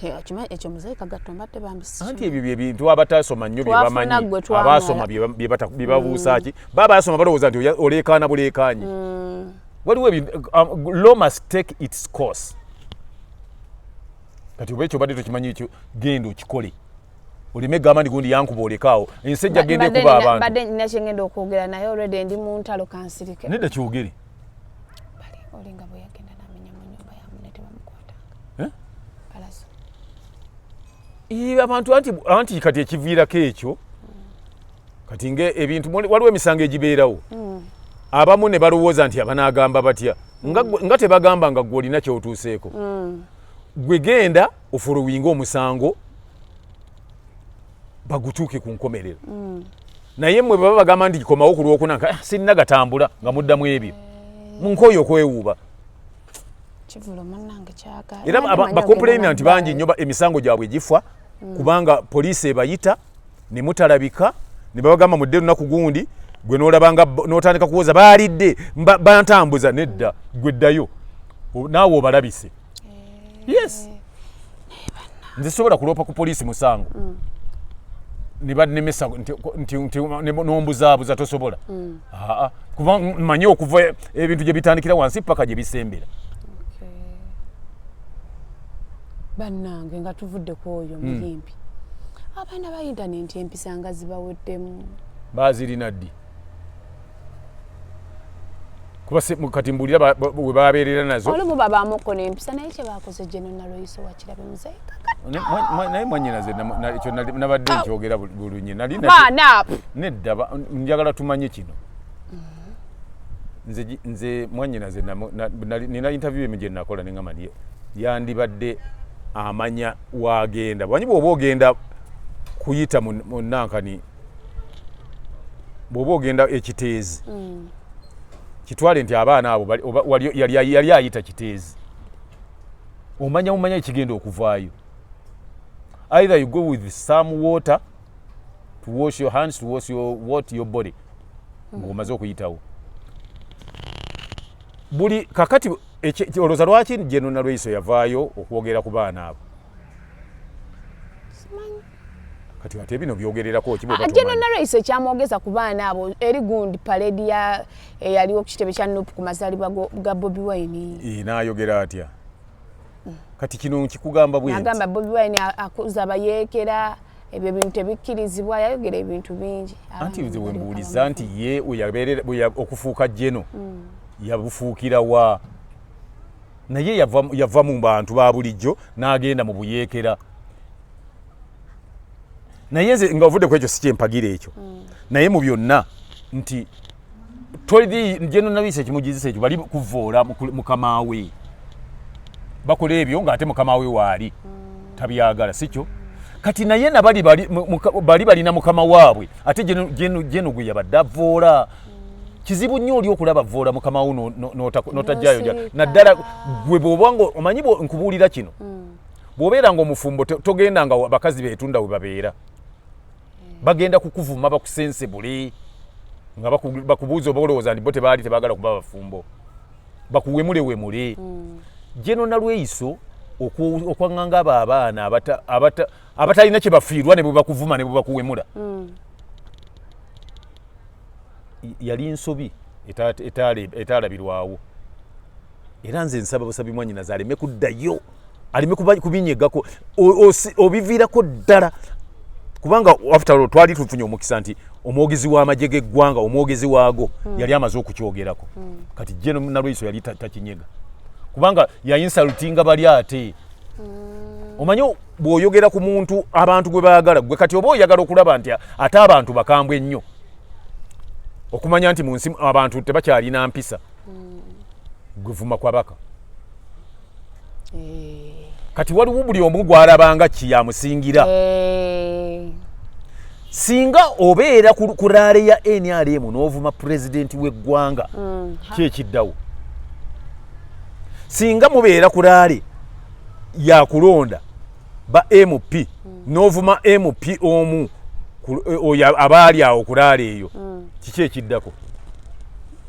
Eh, ekyo muzeeyi Kagato mbadde bambi sikimanyi. Anti ebyo byebintu abatasoma nnyo bye Twafuna bamanyi. gwe twamala. Abaasoma bye babuusa ki, baba basoma balowooza nti oleekaana buleekaanyi. Waliwo law must take its course. Kati oba ekyo obadde tokimanyi, ekyo genda okikole, oleme gamba nti gundi yankuba, olekaawo ensi ejja genda Mbadde ekuba abantu. Mbadde nina kyengenda okwogera naye already ndi mu ntalo, kansirike. Nedda, kyogere. Bali olinga bwe yagenda n'amenya mu nyumba ya munne, tebamukwatanga. Eh? Palaso. Ii, abantu anti kati ekiviirako ekyo kati nga ebintu waliwo emisango egibeerawo, abamu ne balowooza nti abanaagamba batya nga tebagamba nga gwe olina kyotuuseeko. Gwe genda ofollowinga omusango bagutuuke ku nkomerero. Naye mmwe baba bagamba nti komawo ku lwokuna nga, "Ah, sirina gatambula," nga muddamu ebyo munkooyo okwewuuba. Kivulo munnange kyagala. Era bacomplaina nti bangi nnyo emisango gyabwe gifa kubanga poliisi ebayita ne mutalabika, ne babagamba mudde lunaku gundi. Gwe n'olabanga n'otandika kuwoza baalidde bantambuza. Nedda, gwe ddayo naawe obalabise. Yes, nze sobola kuloopa ku poliisi musango ne bannemesa nti nombuzaabuza, tosobola. Aa, kuba mmanyi okuva ebintu gye bitandikira wansi paka gye bisembera. Bannange, nga tuvudde ku oyo muyimbi, abaana ba intaneti empisa nga zibaweddemu. Bazirina ddi? Kuba kati mbuulira we babeerera nazo. Olumu babaamuko n'empisa, naye kyebakoze gye nonalwoyiso wakirabe, muzeeyi Kagato? Naye mwanyinaze, ekyo nabadde nkyogera bulunyi. Nali Baana. Nedda, njagala tumanye kino. Nze mwanyinaze, nina interview emu gye nakola neŋŋamba nti yandibadde amanya wagenda. Manyi bw'oba ogenda kuyita mu nankani, bw'oba ogenda ekiteezi, kitwale nti abaana abo yali ayita Kiteezi, omanya mumanya ekigenda okuvaayo. Either you go with some water to wash your hands, to wash your what, your body, ng'omaze okuyitawo buli kakati. Olowooza lwaki General Nalweyiso yavaayo okwogera ku baana abo? Kati ate bino byogererako ki bw'oba General tomanyi? Nalweyiso ekyamwogeza ku baana abo eri gundi parade ya eyaliwo ku kitebe kya NUP ku mazaalibwa ga Bobi Wine. Eh, n'ayogera atya? Kati kino nkikugamba bwe nti Nagamba Bobi Wine akuza abayeekera, ebyo ebintu tebikkirizibwa. Yayogera ebintu bingi. Anti nze wembuuliza nti ye we okufuuka general yabufuukira wa? Naye yava mu bantu ba bulijjo n'agenda mu buyeekera. Naye nze nga ovudde ku ekyo, si kyempagira ekyo. Naye mu byonna nti toli General Nalweyiso ekimugizisa ekyo, bali kuvoola mukama we, bakola ebyo ng'ate mukama we waali tabyagala, si kyo? Kati naye nabali bali balina mukama waabwe, ate General gwe yabadde avoola. Kizibu nnyo oli okulaba voola mukama wo n'otajjayo N'osirika. Naddala gwe bw'oba nga omanyi, nkubuulira kino, bw'obeera nga omufumbo, togenda nga bakazi beetunda we babeera, bagenda kukuvuma, bakusensebule nga bakubuuza oba olowooza nti bo tebaali tebaagala kuba bafumbo, bakuwemulewemule. General Nalweyiso okwaŋŋanga abo abaana abatalina kye bafiirwa ne bwe bakuvuma ne bwe bakuwemula, yali nsobi etaalabirwawo. Era nze nsaba busabi mwanyinaze aleme kuddayo, aleme kubinyegako, obiviirako ddala, kubanga after all twali tufunye omukisa nti omwogezi w'amagye g'eggwanga, omwogezi waago, yali amaze okukyogerako. Kati General Nalweyiso yali takinyega kubanga yayinsultinga bali. Ate omanyi bw'oyogera ku muntu abantu gwe baagala, gwe kati oba oyagala okulaba nti ate abantu bakambwe nnyo, okumanya nti mu nsi abantu tebakyalina mpisa, gwevuma kwabaka. Kati waliwo buli omu gwalabanga kiyamusingira. Singa obeera ku rally ya NRM n'ovuma pulezidenti w'eggwanga, ki ekiddawo? Singa mubeera ku rally yakulonda ba MP n'ovuma MP omu oyo abaali awo ku rally eyo, kiki ekiddako?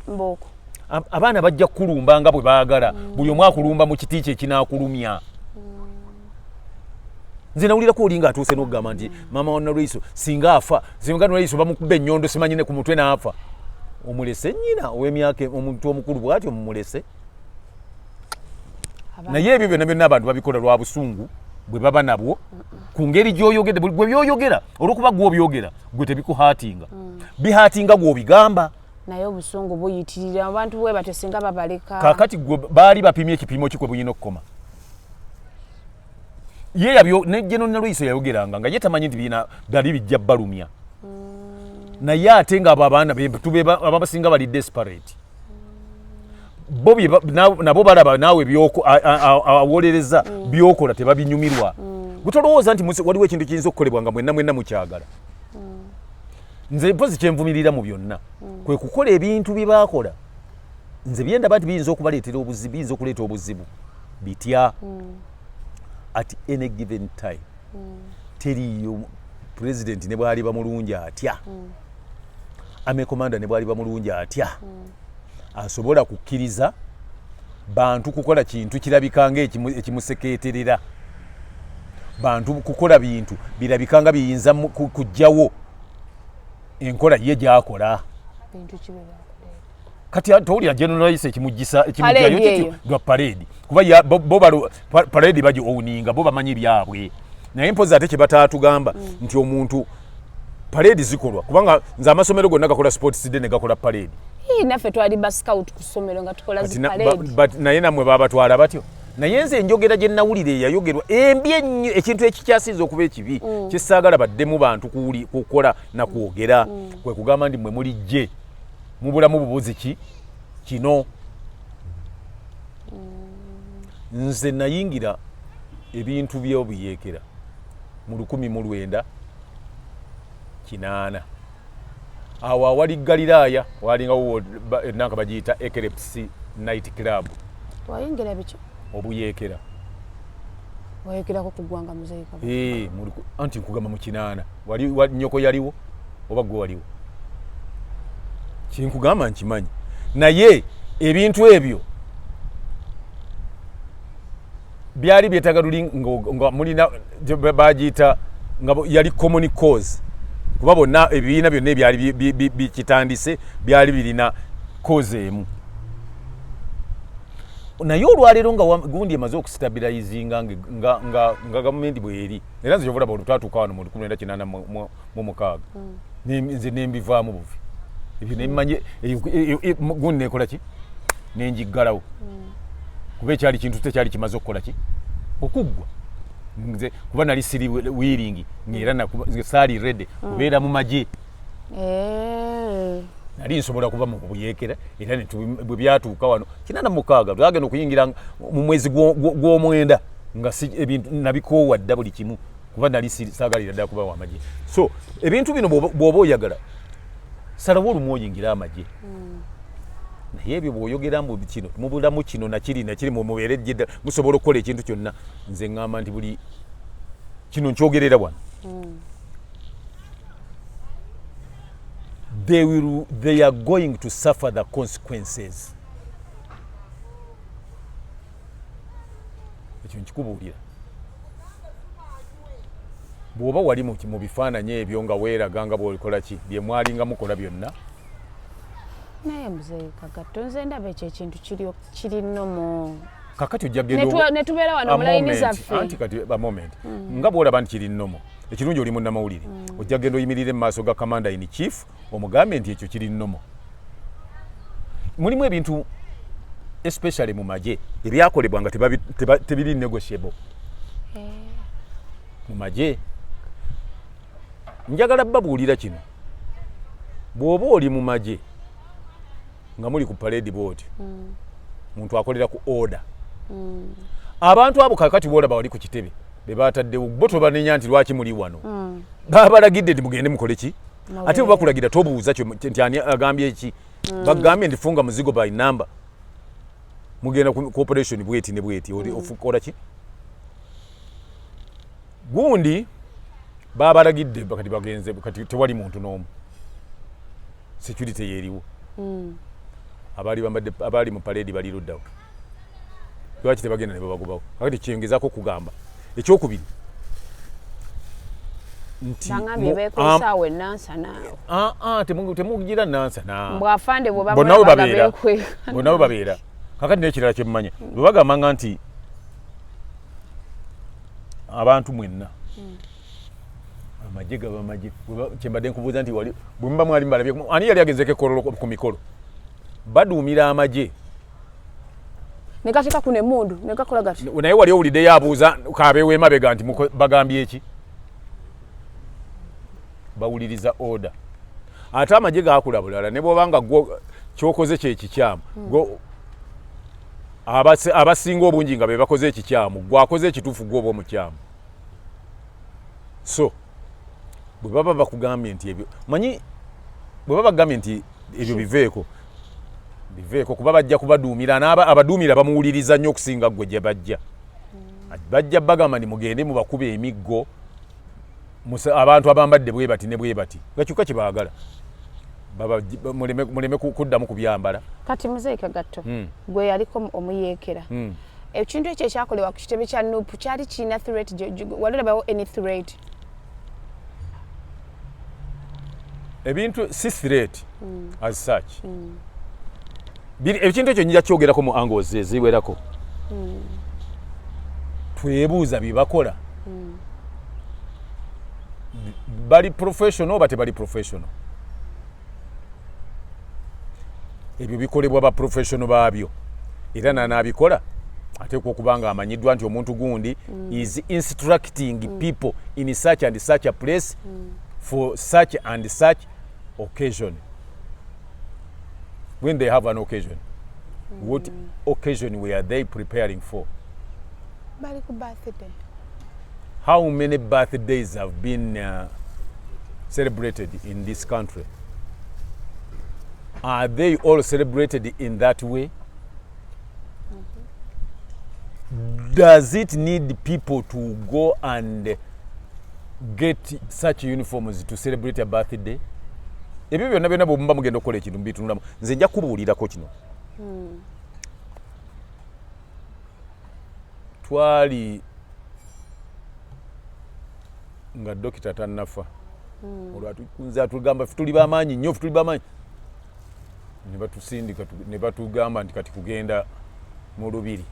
Mbooko. Abaana bajja kukulumba nga bwe baagala. Buli omu akulumba mu kiti kye ekinaakulumya. Nze nawulirako oli ng'atuuse n'okugamba nti maama wa Nalweyiso singa afa, singa Nalweyiso bamukuba ennyondo simanyi ne ku mutwe n'afa, omulese nnyina ow'emyaka, omuntu omukulu bw'atyo mumulese. Naye ebyo byonna byonna abantu babikola lwa busungu bwe baba nabwo ku ngeri gy'oyogedde. Gwe byoyogera, olwokuba gwe obyogera, gwe tebikuhurtinga, bihurtinga gw'obigamba. Naye obusungu buyitirira abantu bwe batyo singa babaleka. Kakati gwe baali bapimye ekipimo ki kwe bulina okukoma? Ye yabyo ne General Nalweyiso yayogeranga nga ye tamanyi nti bina byali bijja balumya. Naye ate nga abo abaana abasinga bali desperate, bo nabo balaba naawe awolereza byokola tebabinyumirwa. Gwe tolowooza nti waliwo ekintu kiyinza okukolebwa nga mwenna mwenna mukyagala? Nze mpozi kyenvumirira mu byonna kwe kukola ebintu bye baakola. Nze byendaba nti biyinza okubaleetera obuzibu, biyinza okuleeta obuzibu bitya? At any given time teriyo president ne bwaliba mulungi atya, army commander ne bwaliba mulungi atya, asobola kukkiriza bantu kukola kintu kirabika nga ekimusekeeterera, bantu kukola bintu birabika nga biyinza kuggyawo enkola ye gyakola. Bintu ki bye bakola? Kati towulira General ekimugisa ekimugjayo Parade kityo eyo. Lwa parade, kuba bo parade bagi owninga, bo bamanyi byabwe. Naye mpozi ate kye bataatugamba nti omuntu parade zikolwa kubanga nze amasomero gonna gakola sports day ne gakola parade. Ii, naffe twali ba scout ku ssomero nga tukola Kati zi parade. But naye nammwe babatwala batyo. Naye nze enjogera gye nawulira eyayogerwa embi ennyo, ekintu ekikyasinza okuba ekibi kyesaagala baddemu bantu kukola na kwogera, kwe kugamba nti mwe mulijje mu bulamu bubuzi ki kino. Nze nayingira ebintu by'obuyeekera mu 1980, awo awali Galiraaya walingawo enanka bagiyita Eclipse Night Club. Wayingira biki? Obuyeekera. Wayekerako ku ggwanga, muzeeyi? Eh, anti nkugamba mu 80 wali nyoko yaliwo oba gwe waliwo, kinkugamba nkimanyi. Naye ebintu ebyo byali byetaaga luli nga mulina bagiyita nga yali common cause, kuba bonna ebibiina byonna ebyali bikitandise byali birina cause emu. Naye olwaleero nga gundi emaze okustabilizinga nga gavumenti bweri, era nze kyovulaba olwo twatuuka wano mu 1986, nze nembivaamu buvi ebyo nemmanye gundi nekola ki, nenjiggalawo, kuba ekyali kintu tekyali kimaze okukola ki, okuggwa. Nze kuba nali siri willing, ngaera nze saali ready kubeera mu magye. Nali nsobola kuba mu buyeekera, era bwe byatuuka wano 86, twagenda okuyingira mu mwezi gw'omwenda nga ebintu nabikoowa dda buli kimu, kuba nali saagalira ddala kuba wamagye. So ebintu bino bw'oba oyagala salawo olumu oyingire amagye. Naye ebyo bw'oyogera mbu kino mubulamu kino nakiri nakiri, mubeere ejje musobola okukola ekintu kyonna, nze ŋŋamba nti buli kino nkyogerera wano, they are going to suffer the consequences. Ekyo nkikubuulira. Bw'oba wali mu bifaananyi ebyo nga weeraga nga bw'olikola ki bye mwalinga mukola byonna. Naye muzeeyi Kagatto, nze ndaba ekyo ekintu kiri normal. Kakati ojja ne tubeera wano mu layini zaffe. Anti kati a moment, nga bw'olaba nti kiri normal, ekirungi oli munnamawulire, ojja genda oyimirire mu maaso ga commander in chief omugambe nti ekyo kiri normal. Mulimu ebintu, especially mu magye, ebyakolebwa nga tebiri negotiable mu magye. Njagala babuulira kino: bw'oba oli mu magye nga muli ku parade bwoti, muntu akolera ku order. Abantu abo kakati boolaba wali ku kitebe be bataddewo, bo tobanenya nti lwaki muli wano. Babalagidde nti mugende mukole ki, ate bwe bakulagira tobuuza nti ani agambye ki. Bagambye nti funga muzigo by number, mugenda ku operation bweti ne bweti, okola ki gundi babalagidde. Kati bagenze, kati tewali muntu n'omu, security yeriwo. Abaali bambadde, abaali mu parade bali luddawo, lwaki tebagenda ne babagobawo? Kakati kyengezako okugamba ekyokubiri nti Bangambye beekwesaawo enansana awo. Ah, ah, temugira nansana. Mbwafande bwe bonna we bamulabaga babeera. beekweka. Bonna we babeera. Kakati n'ekirala kyemmanya, bwe bagambanga nti abantu mwenna amagye gaba magye, kyembadde nkubuuza nti wali bwe muba mwali mubalabye, ani yali agenzeko ekololo ku mikolo baduumira amagye? Ne gateeka kuno emmundu ne gakola gati. Naye wali owuliddeyo abuuza kabeewo emabega nti bagambye eki? Bawuliriza order. Ate amagye gakula bulala, ne bw'oba nga gwo kyokoze kyekikyamu, gwo abasinga obungi nga be bakoze ekikyamu, gwe akoze ekituufu gwe oba omukyamu. So bwe baba bakugambye nti ebyo manyi, bwe baba bagambye nti ebyo biveeko, biveeko, kuba bajja kubaduumira abaduumira bamuwuliriza nnyo okusinga ggwe. Gye bajja, bajja bagamba nti mugende mubakuba emiggo, abantu abambadde bwe bati ne bwe bati, nga kyokka kye baagala muleme kuddamu kubyambala. Kati muzeeyi Kagatto, gwe yaliko omuyeekera, ekintu ekyo ekyakolebwa ku kitebe kya NUP kyali kirina threat? Wali olabawo any threat? Ebintu si threat as such. Ekintu ekyo njija kyogerako mu angles eziwerako. Twebuuza bye bakola, bali professional oba tebali professional? Ebyo bikolebwa ba professional baabyo, era nanaabikola Ateekwa okuba nga amanyiddwa nti omuntu gundi is instructing people in such and such a place for such and such occasion. When they have an occasion, what occasion were they preparing for? Bali ku birthday. How many birthdays have been celebrated in this country? Are they all celebrated in that way? Does it need people to go and get such uniforms to celebrate a birthday? Ebyo byonna byonna bwemuba mugenda okukola ekintu mubitunulamu. Nze nja kubuulirako kino. Twali nga dokita tannafa, olwo nze atugamba ffe tuli bamaanyi nnyo, ffe tuli bamaanyi, ne batusindika ne batugamba nti kati kugenda mu lubiri.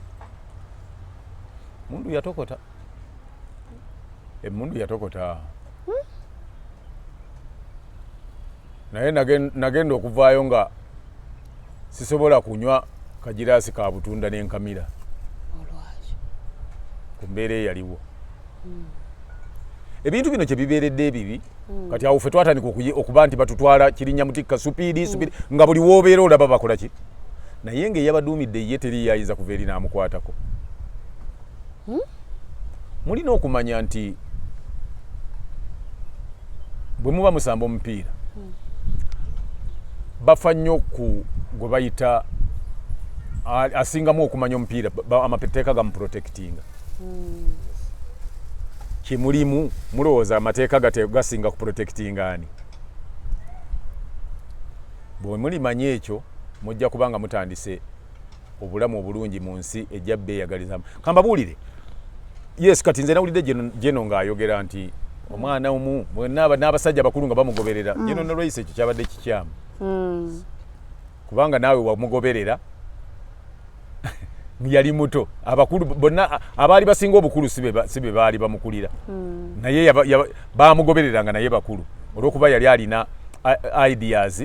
Mundu yatokota, emundu yatokota, naye nagenda okuvaayo nga sisobola kunywa kagiraasi ka butunda n'enkamira. Olwaki? Ku mbeera eyaliwo, ebintu bino kyebibeeredde ebibi. Kati awo ffe twatandika okuba nti batutwala kirinnya mutikka speed speed, nga buli woobeera olaba bakola ki, naye ng'eyabaduumidde ye teri yayinza kuva eri n'amukwatako. Mulina okumanya nti bwe muba musamba omupiira, bafa nnyo ku gwe bayita asingamu okumanya omupiira, amateeka gamuprotectinga. Kimulimu mulowooza amateeka gasinga kuprotectinga ani? Bwe mulimanya ekyo, mujja kuba nga mutandise obulamu obulungi mu nsi ejja beeyagalizamu. Kambabuulire, yes, kati nze nawulidde Geno ng'ayogera nti omwana omu bwenna n'abasajja abakulu nga bamugoberera. Geno nolweyisa ekyo kyabadde kikyamu, kubanga naawe wamugoberera yali muto. Abakulu bonna abaali basinga obukulu si be baali bamukulira, naye bamugobereranga naye bakulu olwokuba yali alina ideas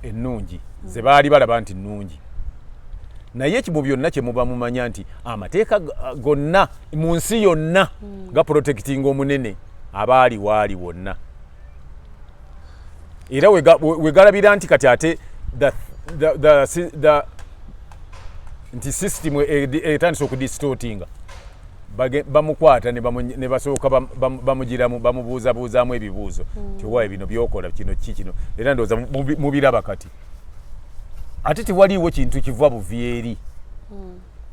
ennungi ze baali balaba nti nnungi. Naye mu byonna kyemuba mumanya nti amateeka gonna mu nsi yonna gaprotectinga omunene abaali waali wonna, era wegalabira nti kati ate nti system etandise okudistortinga, bamukwata ne basooka bamugiramu, bamubuuzabuuzaamu ebibuuzo ti owaye bino byokola kino ki kino. Era ndowooza mubiraba kati ate tewaliiwo kintu kiva buvi eri.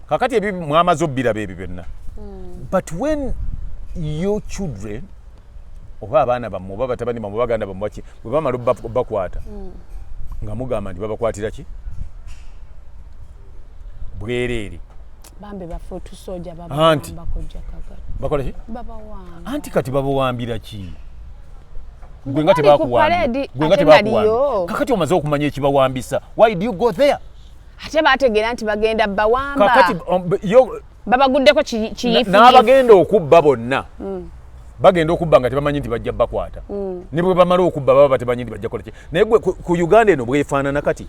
Kakati ebyo mwamaze obbiraba ebyo byonna, but when your children oba abaana bammwe oba batabani bammwe oba baganda bammwe baki bwe bamala obbakwata, nga mugamba nti babakwatira ki bwereere. Bambi bafuutu soja. Anti. Babawamba kujja kagala. Bakola ki? Babawamba. Anti kati babawambira ki? Gwe nga Bali ku tebakuwambye. parade, Gwe nga ate tebakuwambye. baliyo. Kakati omaze okumanya ekibawambisa, why do you go there? Ate bategeera nti bagenda bawamba. Kakati yo babaguddeko kiyifu. N'abagenda okubba bonna bagenda okubba nga tebamanyi nti bajja bakwata, ne bwe bamala okubba baba tebamanyi nti bajja kukola ki. Naye gwe ku Uganda eno bwefaanana kati,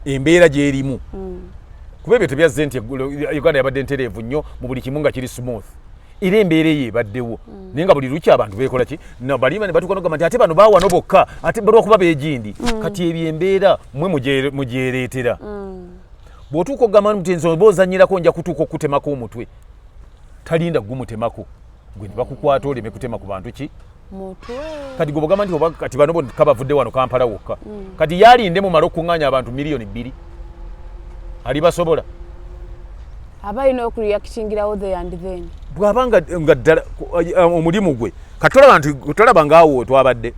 embeera gyerimu, kuba ebyo tebyazze nti Uganda yabadde ntereevu nnyo mu buli kimu nga kiri smooth. Era embeera eyo ebaddewo, naye nga buli lukya abantu beekola ki, balima ne batuuka nogamba nti ate bano baawano bokka, ate balwakuba beegindi. Kati ebyo embeera mmwe mugyereetera. Bw'otuuka okugamba nti nze oba ozannyirako nja kutuuka okukutemako omutwe, talinda gumutemako gwe ne bakukwata oleme kutema ku bantu ki. Mutwe. Kati gwe bwogamba nti oba kati bano bokka bavudde wano Kampala wokka, kati yalinde mumale okuŋŋaanya abantu 2 million ali basobola? Aba alina okureactingirawo there and then. Bw'aba nga ddala omulimu gwe, kati tolaba nti tolaba ngaawo twabadde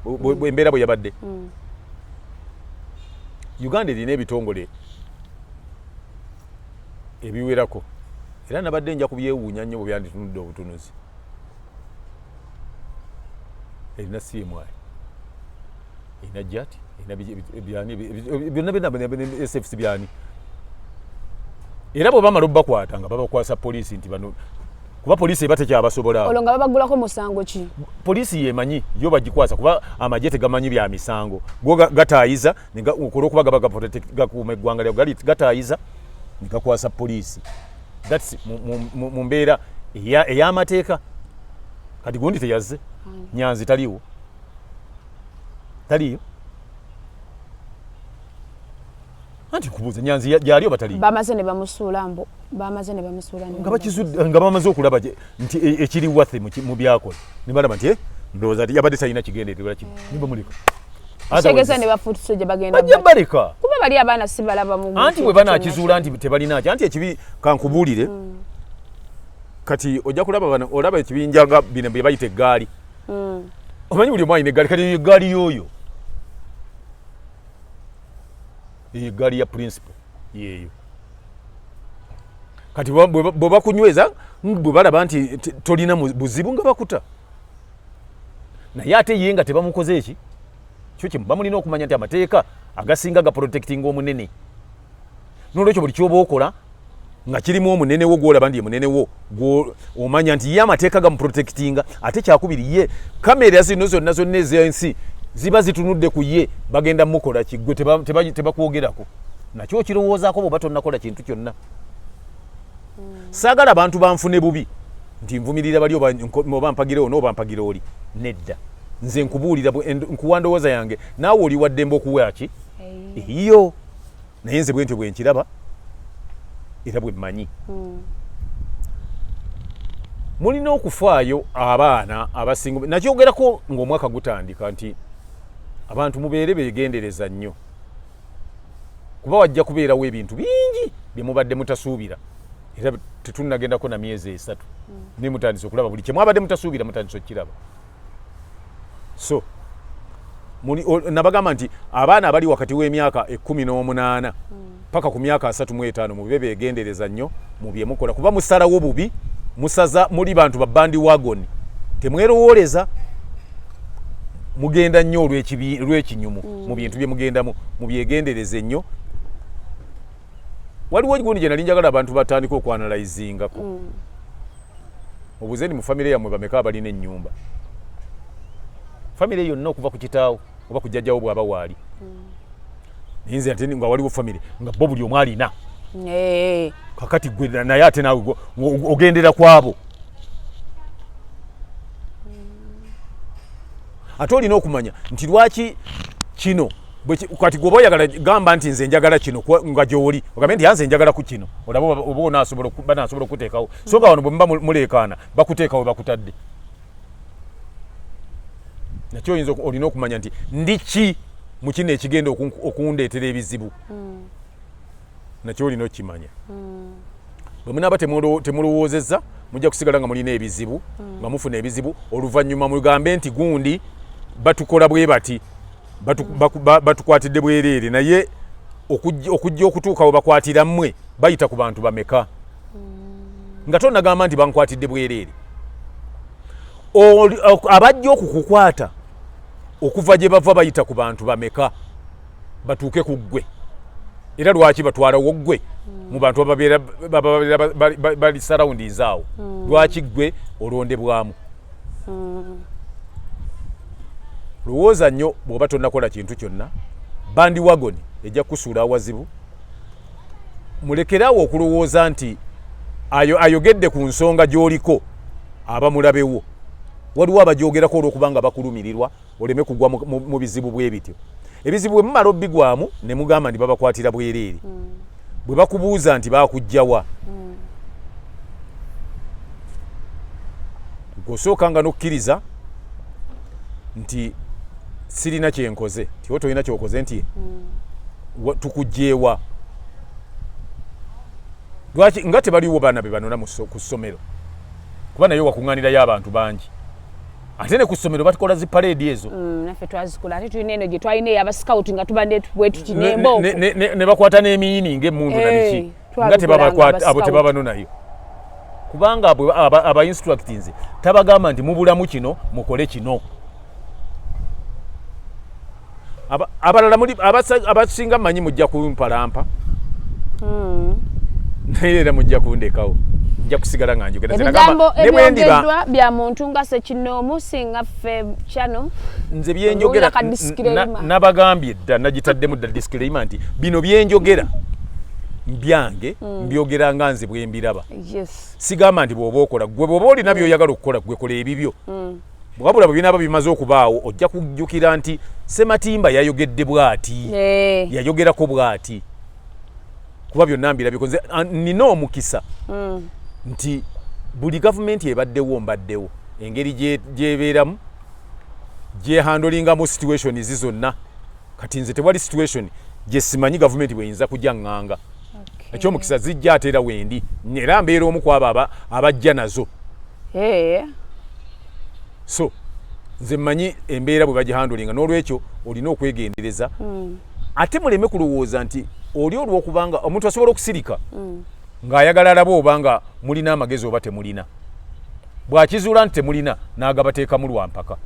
embeera bwe yabadde. Uganda erina ebitongole ebiwerako, era nabadde nja kubyewuunya nnyo bwe byanditunudde obutunuzi. Erina CMI, erina JAT, erina byani byonna byonna, SFC byani. Era bwe bamala obbakwata nga babakwasa poliisi nti bano, kuba poliisi eba tekyabasobola. Olwo nga babagulako musango ki? Poliisi yemanyi yo bagikwasa, kuba amagye tegamanyi bya misango, go gataayiza olwokuba gaba gakuuma eggwanga lyago, gataayiza. Ne gakwasa poliisi. That's mu mbeera ey'amateeka. Kati gundi teyazze, Nyanzi taliiwo, taliiyo. Anti kubuuza, Nyanzi gyali oba taliiyo? Bamaze ne bamusuula, mbu bamaze ne bamusuula ne Nga bakizudde, nga bamaze okulaba nti ekiri wathe mu byakola, ne balaba nti ndowooza nti yabadde talina kigendererwa kino, ne bamuleka. Kitegeeza ne bafuutuse gye bagenda. Bajja baleka. Kuba bali abaana si balaba mu Anti bwe banaakizuula nti tebalina ki, anti ekibi kankubuulire, kati ojja kulaba bano, olaba ekibinja nga bino bye bayita eggaali. Omanyi buli omu alina eggaali. Kati eyo eggaali y'oyo, eyo eggaali ya principal yeeyo. Kati bwe bakunyweza, bwe balaba nti tolina buzibu, nga bakuta. Naye ate ye nga tebamukoze eki kyo kyemuba mulina okumanya nti amateeka agasinga gaprotectinga omunene. Nolwekyo buli kyoba okola nga kirimu omunene wo, gwolaba nti ye munene wo, omanya nti ye amateeka gamuprotectinga. Ate kyakubiri, ye kamera zino zonna zonna ez'ensi ziba zitunudde ku ye, bagenda mukola ki? Gwe tebakwogerako. Nakyo okirowoozaako bw'oba tonnakola kintu kyonna. Saagala abantu banfune bubi nti nvumirira bali oba mpagira ono oba mpagira oli. Nedda, nze nkubuulira, nkuwa ndowooza yange, naawe oli waddembe okuwa ki eyiyo. Naye nze bwentyo bwe nkiraba era bwe mmanyi. Mulina okufaayo abaana abasinga. Nakyogerako ng'omwaka gutandika nti abantu mubeere beegendereza nnyo, kuba wajja kubeerawo ebintu bingi bye mubadde mutasuubira. Era tetunnagendako na myezi 3, naye mutandise okulaba buli kye mwabadde mutasuubira, mutandise okukiraba. So nabagamba nti abaana abali wakati w'emyaka 18 paka ku myaka 35, mube beegendereza nnyo mu bye mukola, kuba musalawo bubi, musaza muli bantu ba bandwagon, temwerowooleza, mugenda nnyo olw'ekinyumu mu bintu bye mugendamu. Mubyegendereze nnyo. Waliwo gundi gye nali njagala abantu batandike okwanalizingako. Mubuuze ni mu famire yammwe bameka abalina ennyumba, famire yonna, okuva ku kitaawo oba ku jjajjawo bw'aba waali. Naye nze ate nga waliwo famire nga bo buli omu alina. Kakati gwe naye ate naawe ogendera ku abo. Ate olina okumanya nti lwaki kino kati gwoba oyagala, gamba nti nze njagala kino, nga gyoli ogambe nti anze njagala ku kino, olaba oba banaasobola okuteekawo. So nga wano bwe muba muleekaana, bakuteekawo bakutadde nakyo. Oyinza olina okumanya nti ndi ki mu kino ekigenda okundeetera ebizibu. Nakyo olina okukimanya. Bwe munaaba temulowoozezza, mujja kusigala nga mulina ebizibu, nga mufuna ebizibu. Oluvannyuma mugambe nti gundi batukola bwe bati, batukwatidde bwereere. Naye okujja okutuuka we bakwatira mmwe, bayita ku bantu bameka? Nga tonagamba nti bankwatidde bwereere, abajja okukukwata okuva gye bava bayita ku bantu bameka batuuke ku ggwe? Era lwaki batwalawo ggwe mu bantu ababeera bali surroundings awo? Lwaki ggwe olondebwamu? Lowooza nnyo bw'oba tonnakola kintu kyonna. Bandwagon ejja kukusuula awazibu. Mulekeraawo okulowooza nti ayo ayogedde ku nsonga gy'oliko aba mulabewo. Waliwo abagyogerako olw'okubanga bakulumirirwa oleme kugwa mu bizibu bwe bityo. Ebizibu bwe mumala obigwamu ne mugamba nti babakwatira bwereere. Bwe bakubuuza nti bakujjawa, gweosooka nga n'okkiriza nti sirina kyenkoze, ti oba tolina kyokoze, nti tukugjewa lwaki nga tebaliwo baana be banona ku ssomero? Kuba naye wakuŋŋaanirayo abantu bangi, ate ne ku ssomero batukola zi parade ezo. Naffe twazikola, ate tulina eno gye twalina ey'abasikawuti nga tuba bwe tuti nembooko. Ne bakwata n'emiyini ng'emmundu na biki, nga tebabakwata abo, tebabanonayo, kubanga aba instructings tabagamba nti mubulamu kino, mukole kino. Abalala muli abasinga mmanyi mujja kumpalampa, naye era mujja kundekawo, nja kusigala nga njogera. Ebigambo ebyogeddwa bya muntu nga sekinoomu, singa ffe kyano. Nze byenjogera nabagambye dda, nagitaddemu dda disclaimer nti bino byenjogera. Byange mbyogera nga nze bwe mbiraba. Yes. Sigamba nti bw'oba okola gwe, bw'oba olina by'oyagala okukola, gwe kola ebibyo. Wabula bwe binaaba bimaze okubaawo, ojja kujjukira nti Sematimba yayogedde bw'ati, yayogerako bw'ati, kuba byonna mbirabiko. Nze nina omukisa nti buli gavumenti ebaddewo mbaddewo, engeri gyebeeramu, gyehandlingamu situations zonna. Kati nze tewali situation gye simanyi gavumenti bweyinza kujja ŋŋanga. Ekyomukisa zijja ate era wendi, era mbeera omu ku abo abajja nazo. So nze mmanyi embeera bwe bagihandlinga, n'olwekyo olina okwegendereza. Ate muleme kulowooza nti oli olwokubanga omuntu asobola okusirika ng'ayagala alabe oba nga mulina amagezi oba temulina. Bw'akizuula nti temulina, n'agabateekamu lwampaka,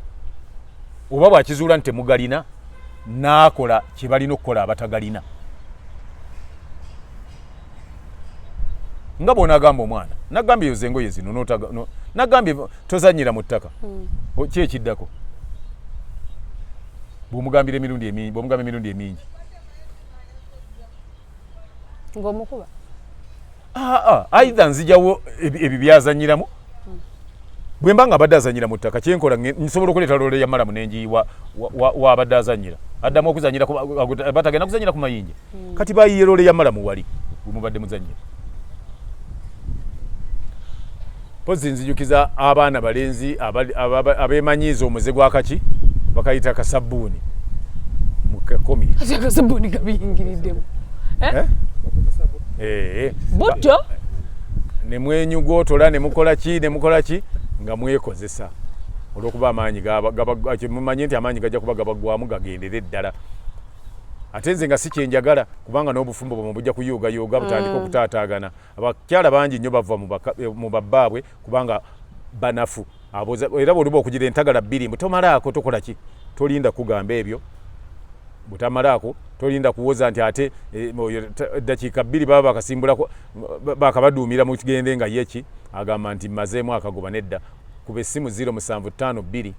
oba bw'akizuula nti temugalina, n'akola kye balina okukola abatagalina. Nga bw'onaagamba omwana, nagambye yoza engoye zino, nagambye tozannyira mu ttaka, ki ekiddako? Bw'omugambira emirundi emingi, bw'omugamba emirundi emingi, ng'omukuba. Either nzijawo ebyo byazanyiramu. Bwe mba nga abadde azanyira mu ttaka, kyenkola nsobola okuleeta loole ya murram nenjiyiwa wabadde azanyira, addamu okuzanyira, batagenda kuzanyira ku mayinja. Kati bayiye loole ya murram wali bwemubadde muzanyira. Pozi nzijukiza abaana balenzi abeemanyiiza omuze gwakaki bakayita kasabbuuni mukakomi. Ate akasabbuuni kabiyingiriddemu. Eh? Eh? Butto. Ne mwenyugotola ne mukola ki ne mukola ki nga mwekozesa, olwokuba amaanyi mumanye nti amaanyi gajja kuba gabaggwamu, gagendere ddala. Ate nze nga si kyenjagala, kubanga n'obufumbo bwamwe bujja kuyuugayuuga, butandika okutaataagana. Abakyala bangi nnyo bava mu babbaabwe kubanga banafu. Era bwoluba okugira entagala bbiri mbu tomalaako, tokola ki, tolinda kugamba ebyo. Butamalaako, tolinda kuwoza nti ate eddakiika 2 baba bakasimbulako, bakabaduumira mugende, nga ye ki agamba nti mmazeemu akagoba. Nedda, kuba essimu 0752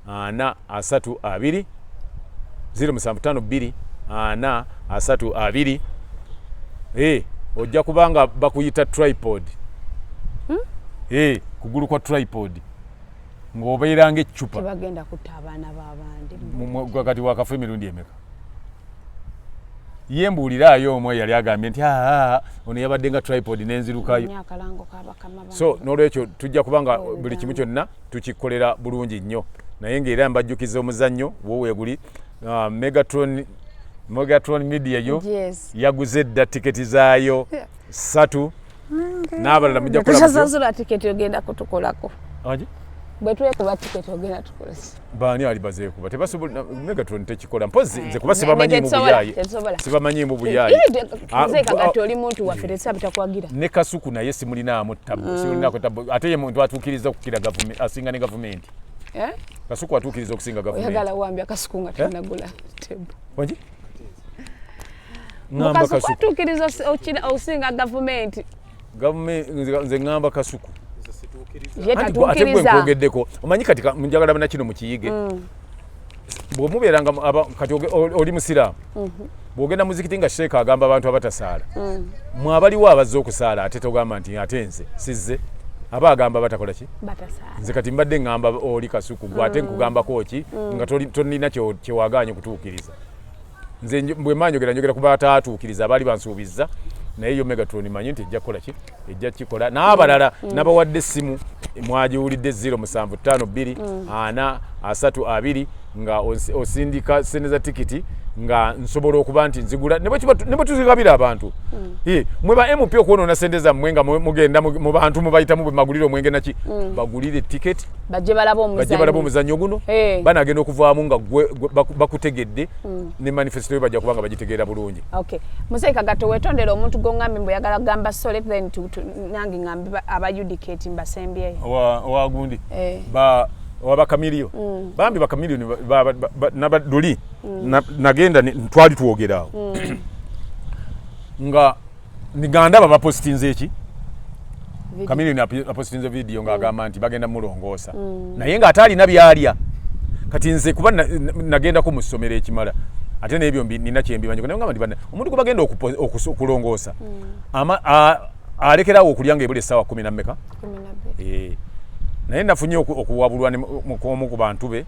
4 3 2, 0752 4 3 2. Ojja kubanga bakuyita tripod, kugulu kwa tripod ng'obeera ng'eccupa. Tebagenda kutta abaana b'abandi. Kati wakafa emirundi emeka? Ye mbuuliraayo omu yali agambye nti aa ono yabadde nga tripod n'enzirukayo. Akalango kabakama. So n'olwekyo tujja kubanga buli kimu kyonna tukikolera bulungi nnyo, naye ng'era mbajjukiza omuzannyo woweeguli Megatron Media yo yaguze dda tiketi zaayo 3, n'abalala mujja kukola mutyo. Tusasula tiketi, ogenda kutukolako. Bwe twekuba tiketi ogenda tukolesa. Baani ali bazeekuba? Tebasobola. Megatron tekikola. Mpozi nze kuba sibamanyiimu buyaaye, sibamanyiimu buyaaye. Nze Kagato oli muntu waffe, tetusaba takwagira. Ne Kasuku naye simulinaamu tabu, simulinako tabu. Ate ye muntu atuukiriza okukira gavumenti, asinga ne gavumenti. Eh? Kasuku atuukiriza okusinga gavumenti. Oyagala wambya Kasuku nga tanagula table. Wangi? Ŋŋamba Kasuku Kasuku. Atuukiriza okusinga gavumenti. Gavumenti, nze ŋŋamba Kasuku. Nze situukiriza. Ye Anti ate gwe tatuukiriza. Nkwogeddeko, omanyi kati njagala nakino mukiyige. Bw'omubeeranga kati oli musiraamu, bw'ogenda muzikiti nga sheeka agamba abantu abatasaala, mwe abaliwo abazze okusaala, ate togamba nti ate nze sizze. Aba agamba batakola ki? Batasaala. Nze kati mbadde ŋŋamba oli Kasuku, gwe ate nkugambako ki nga tolina kyewagaanye kutuukiriza? Nze bwe mba njogera, njogera ku bataatuukiriza abaali bansuubizza. Naye yo Megatron manyi nti ejja kukola ki, ejja kikola. N'abalala nabawadde essimu, mwagiwulidde, 0752 4 3 2, nga osindika sente za tikiti nga nsobola okuba nti nzigula ne bwe tuzigabira abantu. Mwe ba MP okwonoona sente zammwe nga mugenda mu bantu mubayitamu bwe magulire omwenge naki, bagulire tiketi. Bajje balabe bajje balabe omuzannyo. Omuzannyo guno. Banagenda okuvaamu nga gwe bakutegedde ne manifesto yo bajja kuba nga bagitegeera bulungi. Okay, muzeeyi Kagato, wetondera omuntu gw'oŋŋambye mbu oyagala kugamba sorry, then nange ŋŋambe aba UDKT mbasembyeyo. Owagundi Eh. Owa bakamiliyo bambi, bakamiliyoni luli nagenda twali twogera awo nga nigandaba bapositinze eki. Video. Kamiliyoni apositinze video ng'agamba nti bagenda mulongoosa, naye ng'ate alina byalya. Kati nze kuba nagendako mu ssomero ekimala. Ate n'ebyo nina kyembimanyi, naye ngamba nti banna, omuntu gwe bagenda okulongoosa alekerawo okulya nga ebula essaawa 10 na mmeka? 12. Naye nafunye okuwabulwa omu ku bantu be